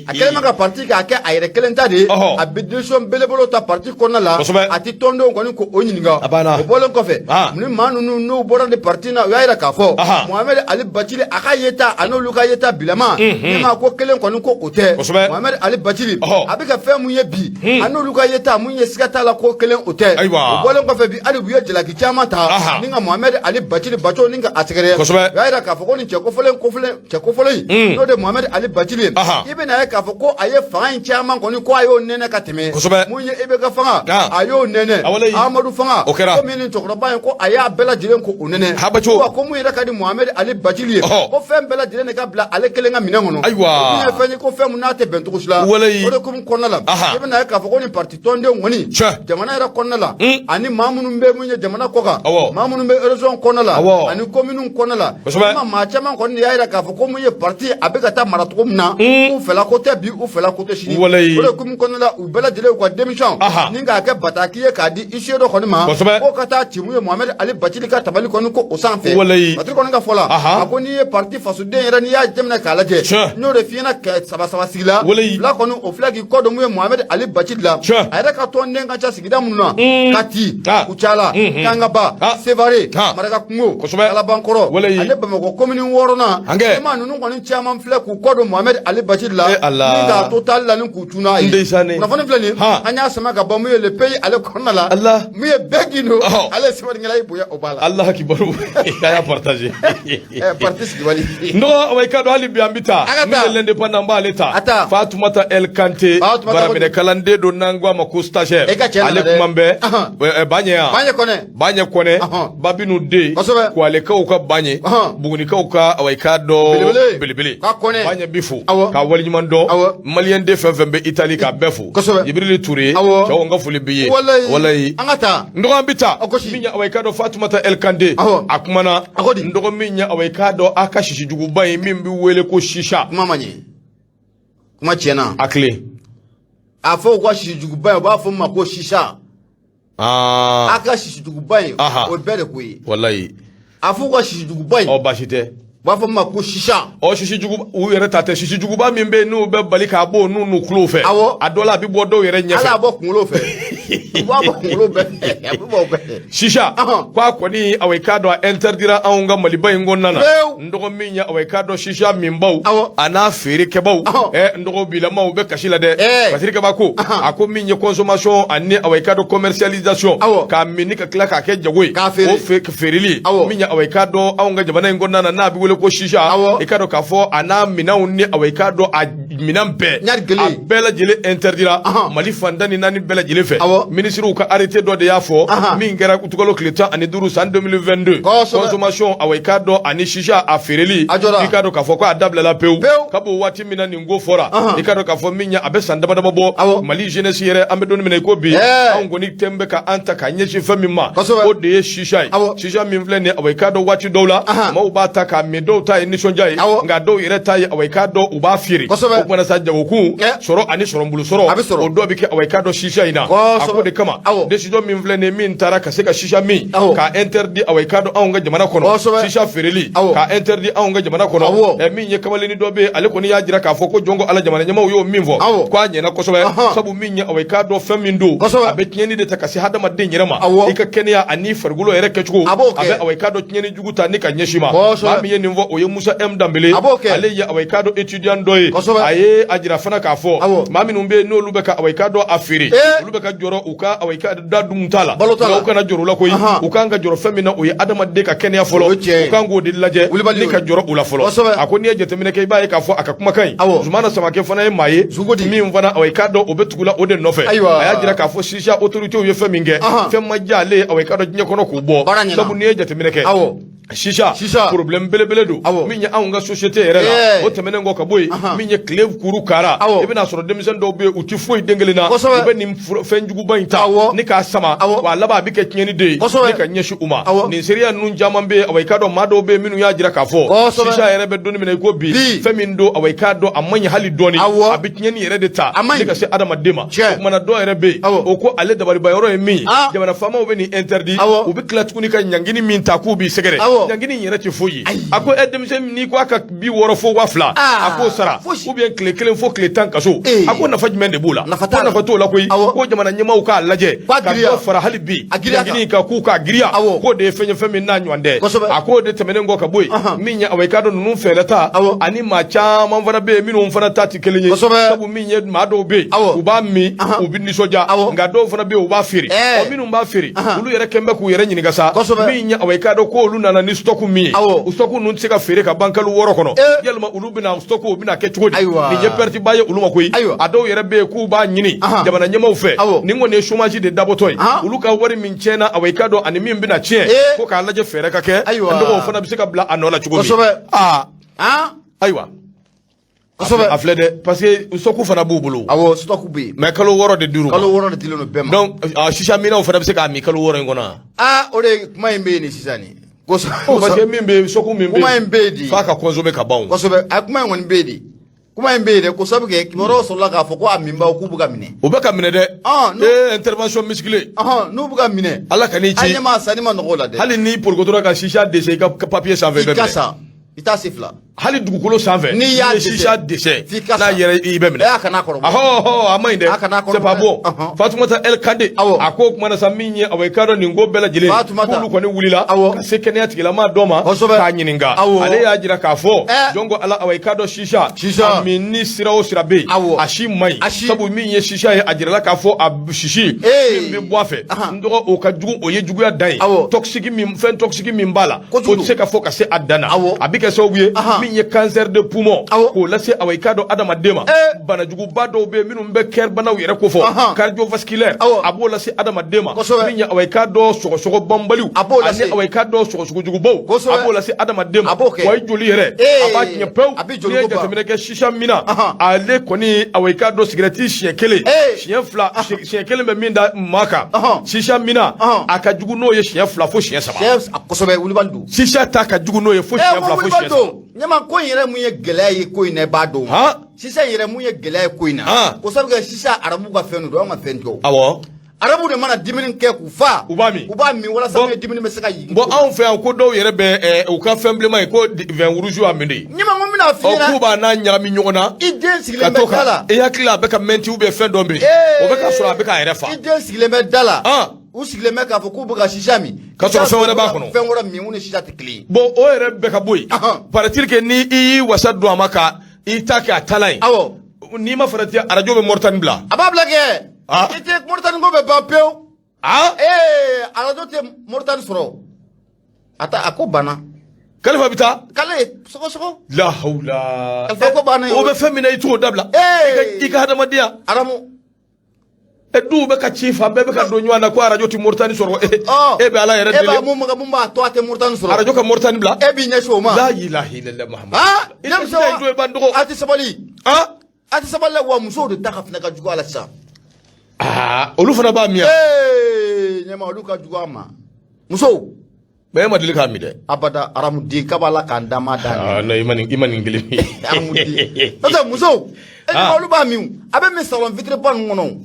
A kɛlen bɛ ka parti k'a kɛ a yɛrɛ kelen ta de ye. A bɛ décision belebelew ta parti kɔnɔna la. A tɛ tɔndenw kɔni k'o ɲininka. A banna. O bɔlen kɔfɛ. Ni maa ninnu n'u bɔra ni parti na u y'a jira k'a fɔ. Mohamed Ali Bacili a ka yeta a n'olu ka yeta bilama. Ne ma ko kelen kɔni ko o tɛ. Mohamed Ali Bacili. A bɛ ka fɛn mun ye bi. A n'olu ka yeta mun ye siga t'a la ko kelen o tɛ. O bɔlen kɔfɛ bi hali u ye jalaki caman ta. Ni ka Mohamed Ali Bacili Baco ni ka a sɛgɛrɛ. U y'a jira k'a fɔ ko nin cɛ kofɔlen kofɔlen cɛ kofɔlen in. N'o de Mohamed Ali Bacili ye. I bɛna ye k'a fɔ ko a ye fanga in caman kɔni ko a y'o nɛnɛ ka tɛmɛ. Mun ye IBK fanga. A y'o nɛnɛ. Amadu fanga. O kɛra. Ko min ni cɛkɔrɔba in ko a y'a bɛɛ lajɛlen ko o nɛnɛ. Habaco. Wa ko mun yɛrɛ ka di Mohamed Ali Bacili ye. Ko fɛn bɛɛ lajɛlen de ka bila ale kelen ka minɛn kɔnɔ. Ayiwa. O min ye fɛn ye ko fɛn mun n'a tɛ bɛn cogo si la. O de hukumu kɔnɔna la. I bɛna ye k'a fɔ ko nin parti tɔndenw kɔni. Jamana yɛrɛ kɔnɔna la. Ani maa minnu bɛ mun ye jamana kɔ kan. Maa minnu bɛ région kɔnɔna la. Ani commune kɔnɔna la. Ma maa caman kɔni de y'a jira k'a fɔ ko mun ye parti a bɛ ka taa mara cogo min na. K'u fɛla ko tɛ bi u fɛla ko tɛ sini. O de hukumu kɔnɔna la u bɛɛ lajɛlen u ka démission. Ni k'a kɛ bataki ye k'a di huissier dɔ kɔni ma. K'o ka taa ci mun ye Mohamed Ali Bacili ka tabali kɔni ko o sanfɛ. Patiri kɔni ka fɔ la. A ko n'i ye parti fasoden yɛrɛ n'i y'a jateminɛ k'a lajɛ. N y'o de f'i ɲɛna saba saba sigi la. Fila kɔni o filɛ k'i kɔ don mun ye Mohamed Ali Bacili la. A yɛrɛ ka tɔnden ka ca sigida minnu na. Kati. Kucala. Kangaba. Sevare. Marakakungo. Kalabankɔrɔ. Ale Bamakɔ commune 6nan. Maa ninnu kɔni caman filɛ k'u kɔ don Mohamed Ali Bacili la. Ni k'a to taali la ni k'u cun n'a ye. Kunnafoni filɛ nin an y'a sama ka bɔ mun ye Le Pays ale kɔnɔna la. Mun ye bɛɛ Gindo. Ale ye sɛbɛnnikɛla ye bonya o b'a la. Allah kibaru a y'a partager. Parti sigibali. N dɔgɔ i ka dɔn hali bi an bɛ taa. Min ye l'Indépendant n b'ale ta. A ta. Fatumata El Kante. Baraminɛ kalanden don n'an ko a ma ko stagiaire. E ka cɛ nana dɛ. Ale kuma bɛ. Baɲɛ yan. Baɲɛ Kɔnɛ. Baɲɛ Kɔnɛ. Babinu den. Kwalekaw ka Baɲɛ. Bugunikaw ka awa i k'a dɔn. Belebele. Ka Kɔnɛ. Baɲɛ bi fo. Ka waleɲuman dɔn. Maliyɛn den fɛn fɛn bɛ Itali k'a bɛɛ fo. Jibirili Ture. Cɛw n ka foli b'i ye. Walayi. An ka taa. N dɔgɔ an bɛ taa. Min ye awa i k'a dɔn Fatumata El Kante. A kumana. N dɔgɔ min ye awa i k'a dɔn a ka sisijuguba ye min bɛ wele ko sisa. Kuma ma ɲɛ. Kuma tiɲɛna. A tilen. A fɔ u ka sisijuguba ye u b'a fɔ min ma ko sisa. A ka sisijuguba in o bɛɛ de ko ye. Walayi. A fɔ u ka sisijuguba in. Ɔ baasi tɛ. U b'a fɔ min ma ko sisa. Ɔ sisijugu u yɛrɛ ta tɛ sisijuguba min bɛ yen n'u bɛ bali k'a bɔ n'u n'u tulo fɛ. Awɔ. A dɔ la a bɛ bɔ dɔw yɛrɛ ɲɛfɛ. Hali a bɔ kunkolo fɛ. U b'a bɔ kunkolo bɛɛ fɛ, a bɛ bɔ o bɛɛ fɛ. Sisa k'a kɔni, awa, i k'a dɔn, a interdira anw ka Maliba in kɔnɔna na. Pewu. N dɔgɔ, min ye, awa, i k'a dɔn, sisa minbaw a n'a feerekɛbaw, n dɔgɔ, bilamaw bɛ kasi la dɛ. Basiri Kaba ko, a ko min ye consommation ani, awa, i k'a dɔn, commercialisation, k'a min ni ka tila k'a kɛ jago ye, K'a feere. o feereli min ye, awa, i k'a dɔn, anw ka jamana in kɔnɔna na, n'a bɛ wele ko sisa, i k'a dɔn k'a fɔ a n'a minɛnw ni, awa, i k'a dɔn, a minɛn bɛɛ, Ɲari gele. a bɛɛ lajɛlen interdira Mali fan 14 bɛɛ lajɛlen fɛ. Minisiriw ka arrêté dɔ de y'a fɔ, min kɛra utukalo tile 15 san 2022. Consommation, awa, i k'a dɔn, ani sisa a feereli, A jɔra. i k'a dɔn k'a fɔ ko a dabilala pewu. Pewu. Kab'o waati min na nin ko fɔra, i k'a dɔn k'a fɔ min ye, a bɛ san dama dama bɔ, Mali jeunesse yɛrɛ, an bɛ don min na i ko bi, anw kɔni tɛn bɛ ka an ta ka ɲɛsin fɛn min ma, o de ye sisa ye. Sisa min filɛ nin ye, awa, i k'a dɔn, waati dɔw la, maaw b'a ta k'a min, dɔw ta ye nisɔndiya ye, nka dɔw yɛrɛ ta ye, awa, i k'a dɔn, u b'a feere. O kumana sa, jagokun sɔrɔ ani sɔrɔbolo sɔrɔ, A bɛ sɔrɔ. o dɔ bɛ kɛ, awa, i k'a dɔn, sisa in na. A ko de kama, décision min filɛ nin ye, min taara ka se ka sisa min k'a interdit, awa, i k'a dɔn, anw ka jamana kɔnɔ, sisa feereli k'a interdit anw ka jamana kɔnɔ. Min ye kamalennin dɔ bɛ yen, ale kɔni y'a jira k'a fɔ ko jɔn ko Ala, jamana ɲɛmaaw y'o min fɔ, k'a ɲɛna kosɛbɛ. Sabu min ye, awa, i k'a dɔn, fɛn min don, a bɛ tiɲɛni de ta ka se hadamaden yɛrɛ ma, i ka kɛnɛya ani farikolo yɛrɛ kɛcogo, A b'o kɛ. a bɛ, awa, i k'a dɔn, tiɲɛni jugu ta ni ka ɲɛsin ma. Maa min ye nin fɔ, o ye Musa M Danbele. A b'o kɛ. Ale ye, awa, i k'a dɔn, étudiant dɔ ye. A ye a jira fana k'a fɔ maa minnu bɛ yen, n'olu bɛ ka, awa, i k'a dɔn, a feere, olu bɛ ka jɔrɔ u ka, awa, i ka da dun t'a la. Balo t'a la. Nka u kana jɔrɔ u la koyi. U kan ka jɔrɔ fɛn min na, o ye adamaden ka kɛnɛya fɔlɔ. O ye tiɲɛ ye. U kan k'o de lajɛ Wulibali ni y'o ka ye. jɔrɔ u la fɔlɔ. A ko n'i ye jateminɛ kɛ, i b'a ye k'a fɔ a ka kumakan in, Zumana Samakɛ fana ye maa ye Zugo di. min fana, awa, i k'a dɔn, o bɛ tugu la o de nɔfɛ. A y'a jira k'a fɔ sisa autorités ye fɛn min kɛ, fɛn ma diya ale ye, awa, i k'a dɔn, diɲɛ kɔnɔ k'o bɔ. Baara ɲɛna. Sabu n'i ye jateminɛ kɛ, sisa Sisa. problème belebele don min ye anw ka société yɛrɛ la. O tɛmɛnen kɔ ka bɔ yen, min ye tile kuru kara, i bɛna sɔrɔ denmisɛnnin dɔw bɛ yen, u ti foyi den kelen na, u bɛ nin fɛn juguba in ta ni k'a sama, wa a laban a bɛ kɛ tiɲɛni den ye ni ka ɲɛsin u ma. Nin seereya ninnu caman bɛ yen, awa, i k'a dɔn, maa dɔw bɛ yen minnu y'a jira k'a fɔ sisa yɛrɛ bɛ don min na i ko bi, fɛn min don, awa, i k'a dɔn, a man ɲi hali dɔɔni, a bɛ tiɲɛni yɛrɛ de ta A man ɲi. ni ka se adamaden ma. O kumana, dɔw yɛrɛ bɛ yen, o ko ale dabaliba yɔrɔ ye min ye, jamana faamaw bɛ nin interdit, u bɛ tila tuguni ka ɲangini min ta k'u b'i sɛgɛrɛ, ɲangini in yɛrɛ tɛ foyi ye. A ko denmisɛn, n'i ko a ka 60 fo 2000, a k'o sara, Fosi. ou bien tile 1 fo tile 10 kaso, a ko nafa jumɛn de b'o la? Nafa Ko t'a la. nafa t'o la koyi. Ko jamana ɲɛmaaw k'a lajɛ K'a ka giriya. dɔ fara hali bi A giriya kan. ɲangini kan, k'u k'a giriya. K'o de ye fɛn ye, fɛn min n'a ɲɔgɔn tɛ. A k'o de tɛmɛnen kɔ ka bɔ yen, min ye, awa, i k'a dɔn, ninnu fɛɛrɛ ta ani maa caman fana bɛ yen minnu fana ta tɛ kelen ye. Sabu min ye, maa dɔw bɛ yen, u b'a min, u bɛ nisɔndiya, nka dɔw fana bɛ yen, u b'a feere. Ɔ, minnu b'a feere, olu yɛrɛ kɛn bɛ k'u yɛrɛ ɲininka sa, min ye, awa, i k'a dɔn, ko olu nana ni stock min ye, o stock ninnu tɛ se ka feere ka ban kalo 6 kɔnɔ. Yalima olu bɛna stock, o bɛna kɛ cogo di? Nin ye perte ba ye olu ma koyi. A dɔw yɛrɛ bɛ yen k'u b'a ɲini jamana ɲɛmaaw fɛ, nin kɔni ye chômage de dabɔtɔ ye, olu ka wari min tiɲɛna, awa, i k'a dɔn, ani min bɛna tiɲɛ, ko k'a lajɛ fɛɛrɛ ka kɛ, n dɔgɔ, o fana bɛ se ka bila a nɔ la cogo min. Aa, ayiwa, a filɛ dɛ, parce que stock fana b'u bolo. Awɔ, stock bɛ yen. Mais kalo 6 de dir'u ma. Kalo 6 de dilen don bɛɛ ma. Donc sisa minɛnw fana bɛ se k'a min kalo 6 in kɔnɔ wa? Aa, o de ye kuma in bɛ yen nin sisan nin. Oh, parce que min bɛ yen, stock min bɛ Kuma in bɛ yen di. f'a ka consommer ka ban o. Kosɛbɛ, a kuma in kɔni bɛ yen de. Kuma in bɛ yen dɛ, ko sabu kɛ kibaruyaw sɔrɔla k'a fɔ ko a minbaw k'u bɛ ka minɛ. O bɛ ka minɛ dɛ. Ee, intervention musclée. N'u bɛ ka minɛ. Ala ka n'i An ci. ɲɛ ma sanni ma nɔgɔ o la dɛ. Hali ni porokotora ka sisa dɛsɛ i ka papier sanfɛ, i I bɛ ka minɛ. sa, i t'a se fila. Hali dugukolo sanfɛ, N'i y'a ye dɛsɛ, sisa dɛsɛ, f'i ka n'a sa. yɛrɛ, i bɛ minɛ. Ɛ, a kana kɔrɔbɔ. Ahɔ, a ma ɲi dɛ. A kana kɔrɔbɔ C'est pas dɛ. bon. Fatoumata El Kande, a ko o kumana sa, min ye, awa, i k'a dɔn, nin ko bɛɛ lajɛlen, Fatoumata. k'olu kɔni wulila ka se kɛnɛya tigilamaa dɔ ma k'a ɲininka. Ale y'a jira k'a fɔ jɔn ko Ala, awa, i k'a dɔn, sisa Sisa. a min ni sira o sira bɛ yen, a si man ɲi. A si. Sabu min ye sisa ye, a jirala k'a fɔ a sisi min bɛ bɔ a fɛ, n dɔgɔ, o ka jugu, o ye juguya dan ye. Toxique min, fɛn toxique min b'a la, Kojugu o tɛ se ka fɔ ka se a dan na. A bɛ kɛ sababu ye, min ye cancer de poumon, k'o lase, awa, i k'a dɔn, adamaden ma. Banajuguba dɔw bɛ yen minnu bɛ cœur banaw yɛrɛ kofɔ, cardiovasculaire, a b'o lase adamaden ma. Min ye, awa, i k'a dɔn, sɔgɔsɔgɔ banbaliw A b'o lase. ani, awa, i k'a dɔn, sɔgɔsɔgɔjugubaw, a b'o lase adamaden ma. A b'o kɛ. Wa i joli yɛrɛ, a b'a tiɲɛ pewu. A bɛ joli N'i ye ko ban. jateminɛ kɛ sisa min na, ale kɔni, awa, i k'a dɔn, sigɛrɛti siɲɛ 1, siɲɛ 2, siɲɛ 1 bɛ min da maa kan, sisa min na, a ka jugu n'o ye siɲɛ 2 fo siɲɛ 3. Siɲɛ kosɛbɛ, wulibali don. Sisa ta ka jugu n'o ye fo siɲɛ 2 fo Wulibali siɲɛ 3. don. Ɲama ko in yɛrɛ mun ye gɛlɛya ye ko in na, i b'a dɔn. Sisan yɛrɛ mun ye gɛlɛya ye ko in na? Ko sabu kɛ sisan arabu ka fɛn don, anw ka fɛn tɛ o. Arabu de mana dumuni kɛ k'u fa, U b'a min. U b'a min walasa n'u ye dumuni bɛ se ka jigin. Bon, anw fɛ yan, ko dɔw yɛrɛ bɛ u ka fɛn bilenman ye ko vin rouge y'a min de. Ɲɛma, ko n bɛna f'i Ɔ, ɲɛna. K'u b'a n'a ɲagami ɲɔgɔn na. I den Ka sigilen to bɛ da la. ka i hakili la, a bɛ ka mɛnti ou bien fɛn dɔ min, o bɛ ka sɔrɔ a bɛ k'a yɛrɛ fa. I den sigilen bɛ da la. Ah. U sigilen bɛ k'a fɔ k'u bɛ ka sisa min. K'a sɔrɔ fɛn wɛrɛ b'a kɔnɔ. Fɛn wɛrɛ min, mun ni sisa tɛ kelen ye. Bon, o yɛrɛ bɛɛ ka bɔ yen. Paraît-il que ni i y'i wasa don a ma ka i ta kɛ a talan ye. N'i ma farati, arajo bɛ Moritani bila. A b'a bila kɛ. Ah. I tɛ Moritani ko bɛ ban pewu. Ah. Ee, arajo tɛ Moritani sɔrɔ. A ta a ko banna. Kalifa bɛ taa. K'ale sɔgɔsɔgɔ. La hawla. Kalifa ko banna ye. O bɛ fɛn min na, i t'o dabila. Ee. I ka hadamadenya. Aramu. E, duw bɛ ka ci fan bɛɛ bɛ ka don ɲɔgɔn na ko arajo tɛ Moritani sɔrɔ. E bɛ Ala yɛrɛ E b'a deli. mun b'a to a tɛ Moritani sɔrɔ. Arajo ka Moritani bila. E b'i ɲɛsin o ma. La ilaha illallah Muhammad. Ah, I tɛ jɔ i b'an dɔgɔ. A tɛ sabali. Ah. A tɛ sabali la wa, musow de ta ka fana ka jugu a la sisan. Aa, olu fana b'a min yan. Ee, ɲɛma, olu ka jugu a ma. Musow. Mais e ma deli k'a min dɛ. Abada, aramuden kaba la k'an da ma da. Ah non, i ma nin kelen min. Aramuden. N'o tɛ musow. E Ah. ɲɛma, olu b'a min o. A bɛ min salon vitre ba ninnu kɔnɔ o.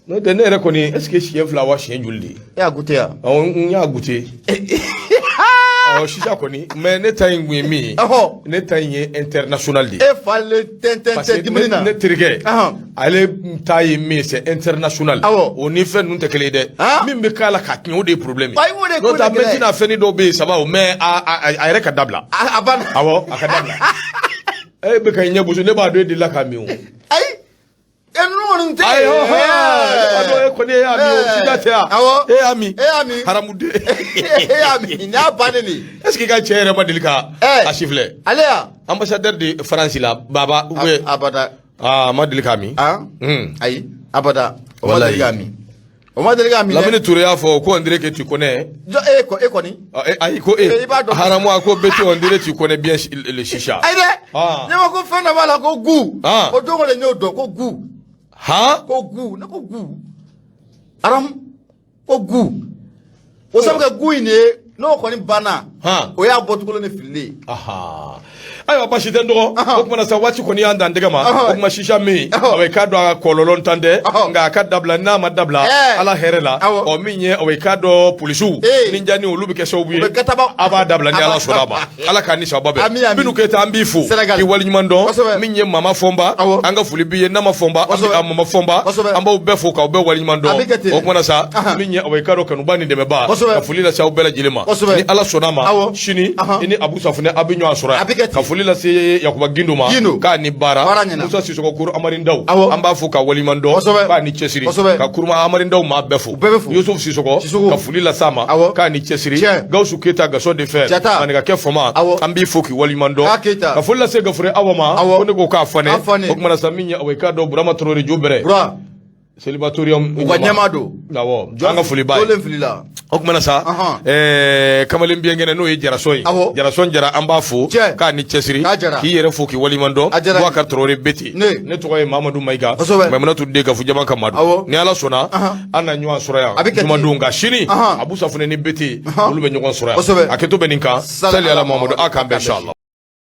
N'o tɛ, ne yɛrɛ kɔni, est ce que siɲɛ fila wa siɲɛ joli de ye? E y'a goûté yan. Awɔ, n y'a goûté. Awɔ, sisan kɔni, mais ne ta in kun ye min ye. Ne ta in ye international de ye. E falen tɛntɛn Parce que tɛ dumuni na. ne terikɛ, ale ta ye min ye, c'est international. O ni fɛn ninnu tɛ kelen ye dɛ. Min bɛ k'a la k'a tiɲɛ, o de ye problème ye. Ayi, o de ye N'o ko tɛ, a de gɛlɛn ye. mɛnti n'a fɛnnin dɔw bɛ yen saba o, mais a yɛrɛ ka dabila. A banna. Awɔ, a ka dabila. E bɛ ka i ɲɛ boso, ne b'a dɔn e delila k'a min o. Ayi. E ninnu kɔni tɛ. Ayi, ɔhɔn, ne b'a dɔn e kɔni e y'a min o, sida tɛ yan. Awɔ. E y'a min. E y'a min. Haramuden. E y'a min. Nin y'a bannen de ye. Est ce que i ka cɛ yɛrɛ ma deli ka a siffler? Ale ya. Ambassadeur de France la, Baba ou bien Abada. Ah, a ma deli k'a min. Ah. Ayi. Abada. O ma deli k'a min. O ma deli k'a min dɛ. Lamini Touré y'a fɔ ko on dirait que tu connais. Jɔ e kɔ e kɔni. Ah, ayi, ko e. Eh, i b'a dɔn. Haramu, a ko Beti, on dirait tu connais bien le chicha. Ayi dɛ. Ah. Ne ma ko fɛn dɔ b'a la ko gu. Ah. O don kɔni n y'o dɔn ko gu. Han? Ko gu, ne ko gu. Aramu ko gu. O sabu kɛ gu in de ye, n'o kɔni banna. Han. O y'a bɔcogo ni fililen ye. Aha. Ayiwa, basi tɛ n dɔgɔ. Ahan. O kuma na sa, waati kɔni y'an dan tɛgɛ ma. O kuma sisa min, awɔ, i k'a dɔn a kɔlɔlɔ tan tɛ, nka a ka dabila, n'a ma dabila, Ala hɛrɛ la. Ɔ, min ye, awɔ, i k'a dɔn polisiw ni jani, olu bɛ kɛ sababu ye. U bɛ gataba. A b'a dabila ni A b'a- Ala sɔnna a ma. Ala k'a ni sababa bɛn. Ami, ami. Binu Keyita, an b'i fo. Sénégal. K'i waleɲuman dɔn. Kosɛbɛ. Min ye Mama Fɔnba, an ka foli b'i ye. Nama Fɔnba, an bɛ Kosɛbɛ. a Mama Fɔnba, Kosɛbɛ. an b'aw bɛɛ fo k'aw bɛɛ waleɲuman A bɛ kɛ dɔn. ten. O kuma na sa, min ye, awɔ, i k'a dɔn kanuba ni dɛmɛba, Kosɛbɛ. ka foli lase aw bɛɛ lajɛlen ma. Kosɛbɛ. Ni Ala sɔnna a ma, sini i ni Abu Safunɛ, aw bɛ ɲɔgɔn sɔrɔ A yan. bɛ kɛ ten. Ka foli lase Yakuba Gindo ma. Gindo. K'a ni baara. Baara ɲɛna. Musa Sisɔkɔ Kuru Amari Ndaw. Awɔ. An b'a fo ka waleɲuman dɔn. Kosɛbɛ. K'a ni cɛsiri. Kosɛbɛ. Ka Kuruma Amari Ndaw maa bɛɛ fo. U bɛɛ bɛ fo. Yusuf Sisɔkɔ. Sisɔkɔ. Ka foli lase a ma. Awɔ. K'a ni cɛsiri. Tiɲɛ. Gawusu Keyita Gasɔn de fɛ. Jata. Maninkakɛ fama. Awɔ. An b'i fo k'i waleɲuman dɔn. K'a Keyita. Ka foli lase Gafure Awa ma. Awɔ. Ko ne ko k'a fɔ ne. K'a fɔ ne. O kuma na sa, min ye, awɔ, i k'a dɔn Burama Traoré Jo Bɛrɛ. Bura. Célibatorium. U ka ɲɛmaa don. Awɔ. An ka foli b'a ye. Jɔlen filila. O kuma na sa, kamalen biɲɛkɛnɛ, n'o ye Jarasɔn ye. Jarasɔn Jara, an b'a fo Cɛ. k'a ni cɛsiri. K'a Jara. K'i yɛrɛ fo k'i waleɲuman dɔn. A diyara n ye. Boubacar Traoré Beti. Ne. Ne tɔgɔ ye Mamadu Mayiga. Kosɛbɛ. Mayimunatu den Gafu Jama ka Madu. Ni Ala sɔnna, an na ɲɔgɔn sɔrɔ yan A bɛ kɛ ten. jumadon, nka sini Abu Safunɛ ni Beti, olu bɛ ɲɔgɔn sɔrɔ yan. Kosɛbɛ. A kɛto bɛ nin kan. Sali Sali ala ala Mamadu, Mamadu. a k'an bɛn inshallah.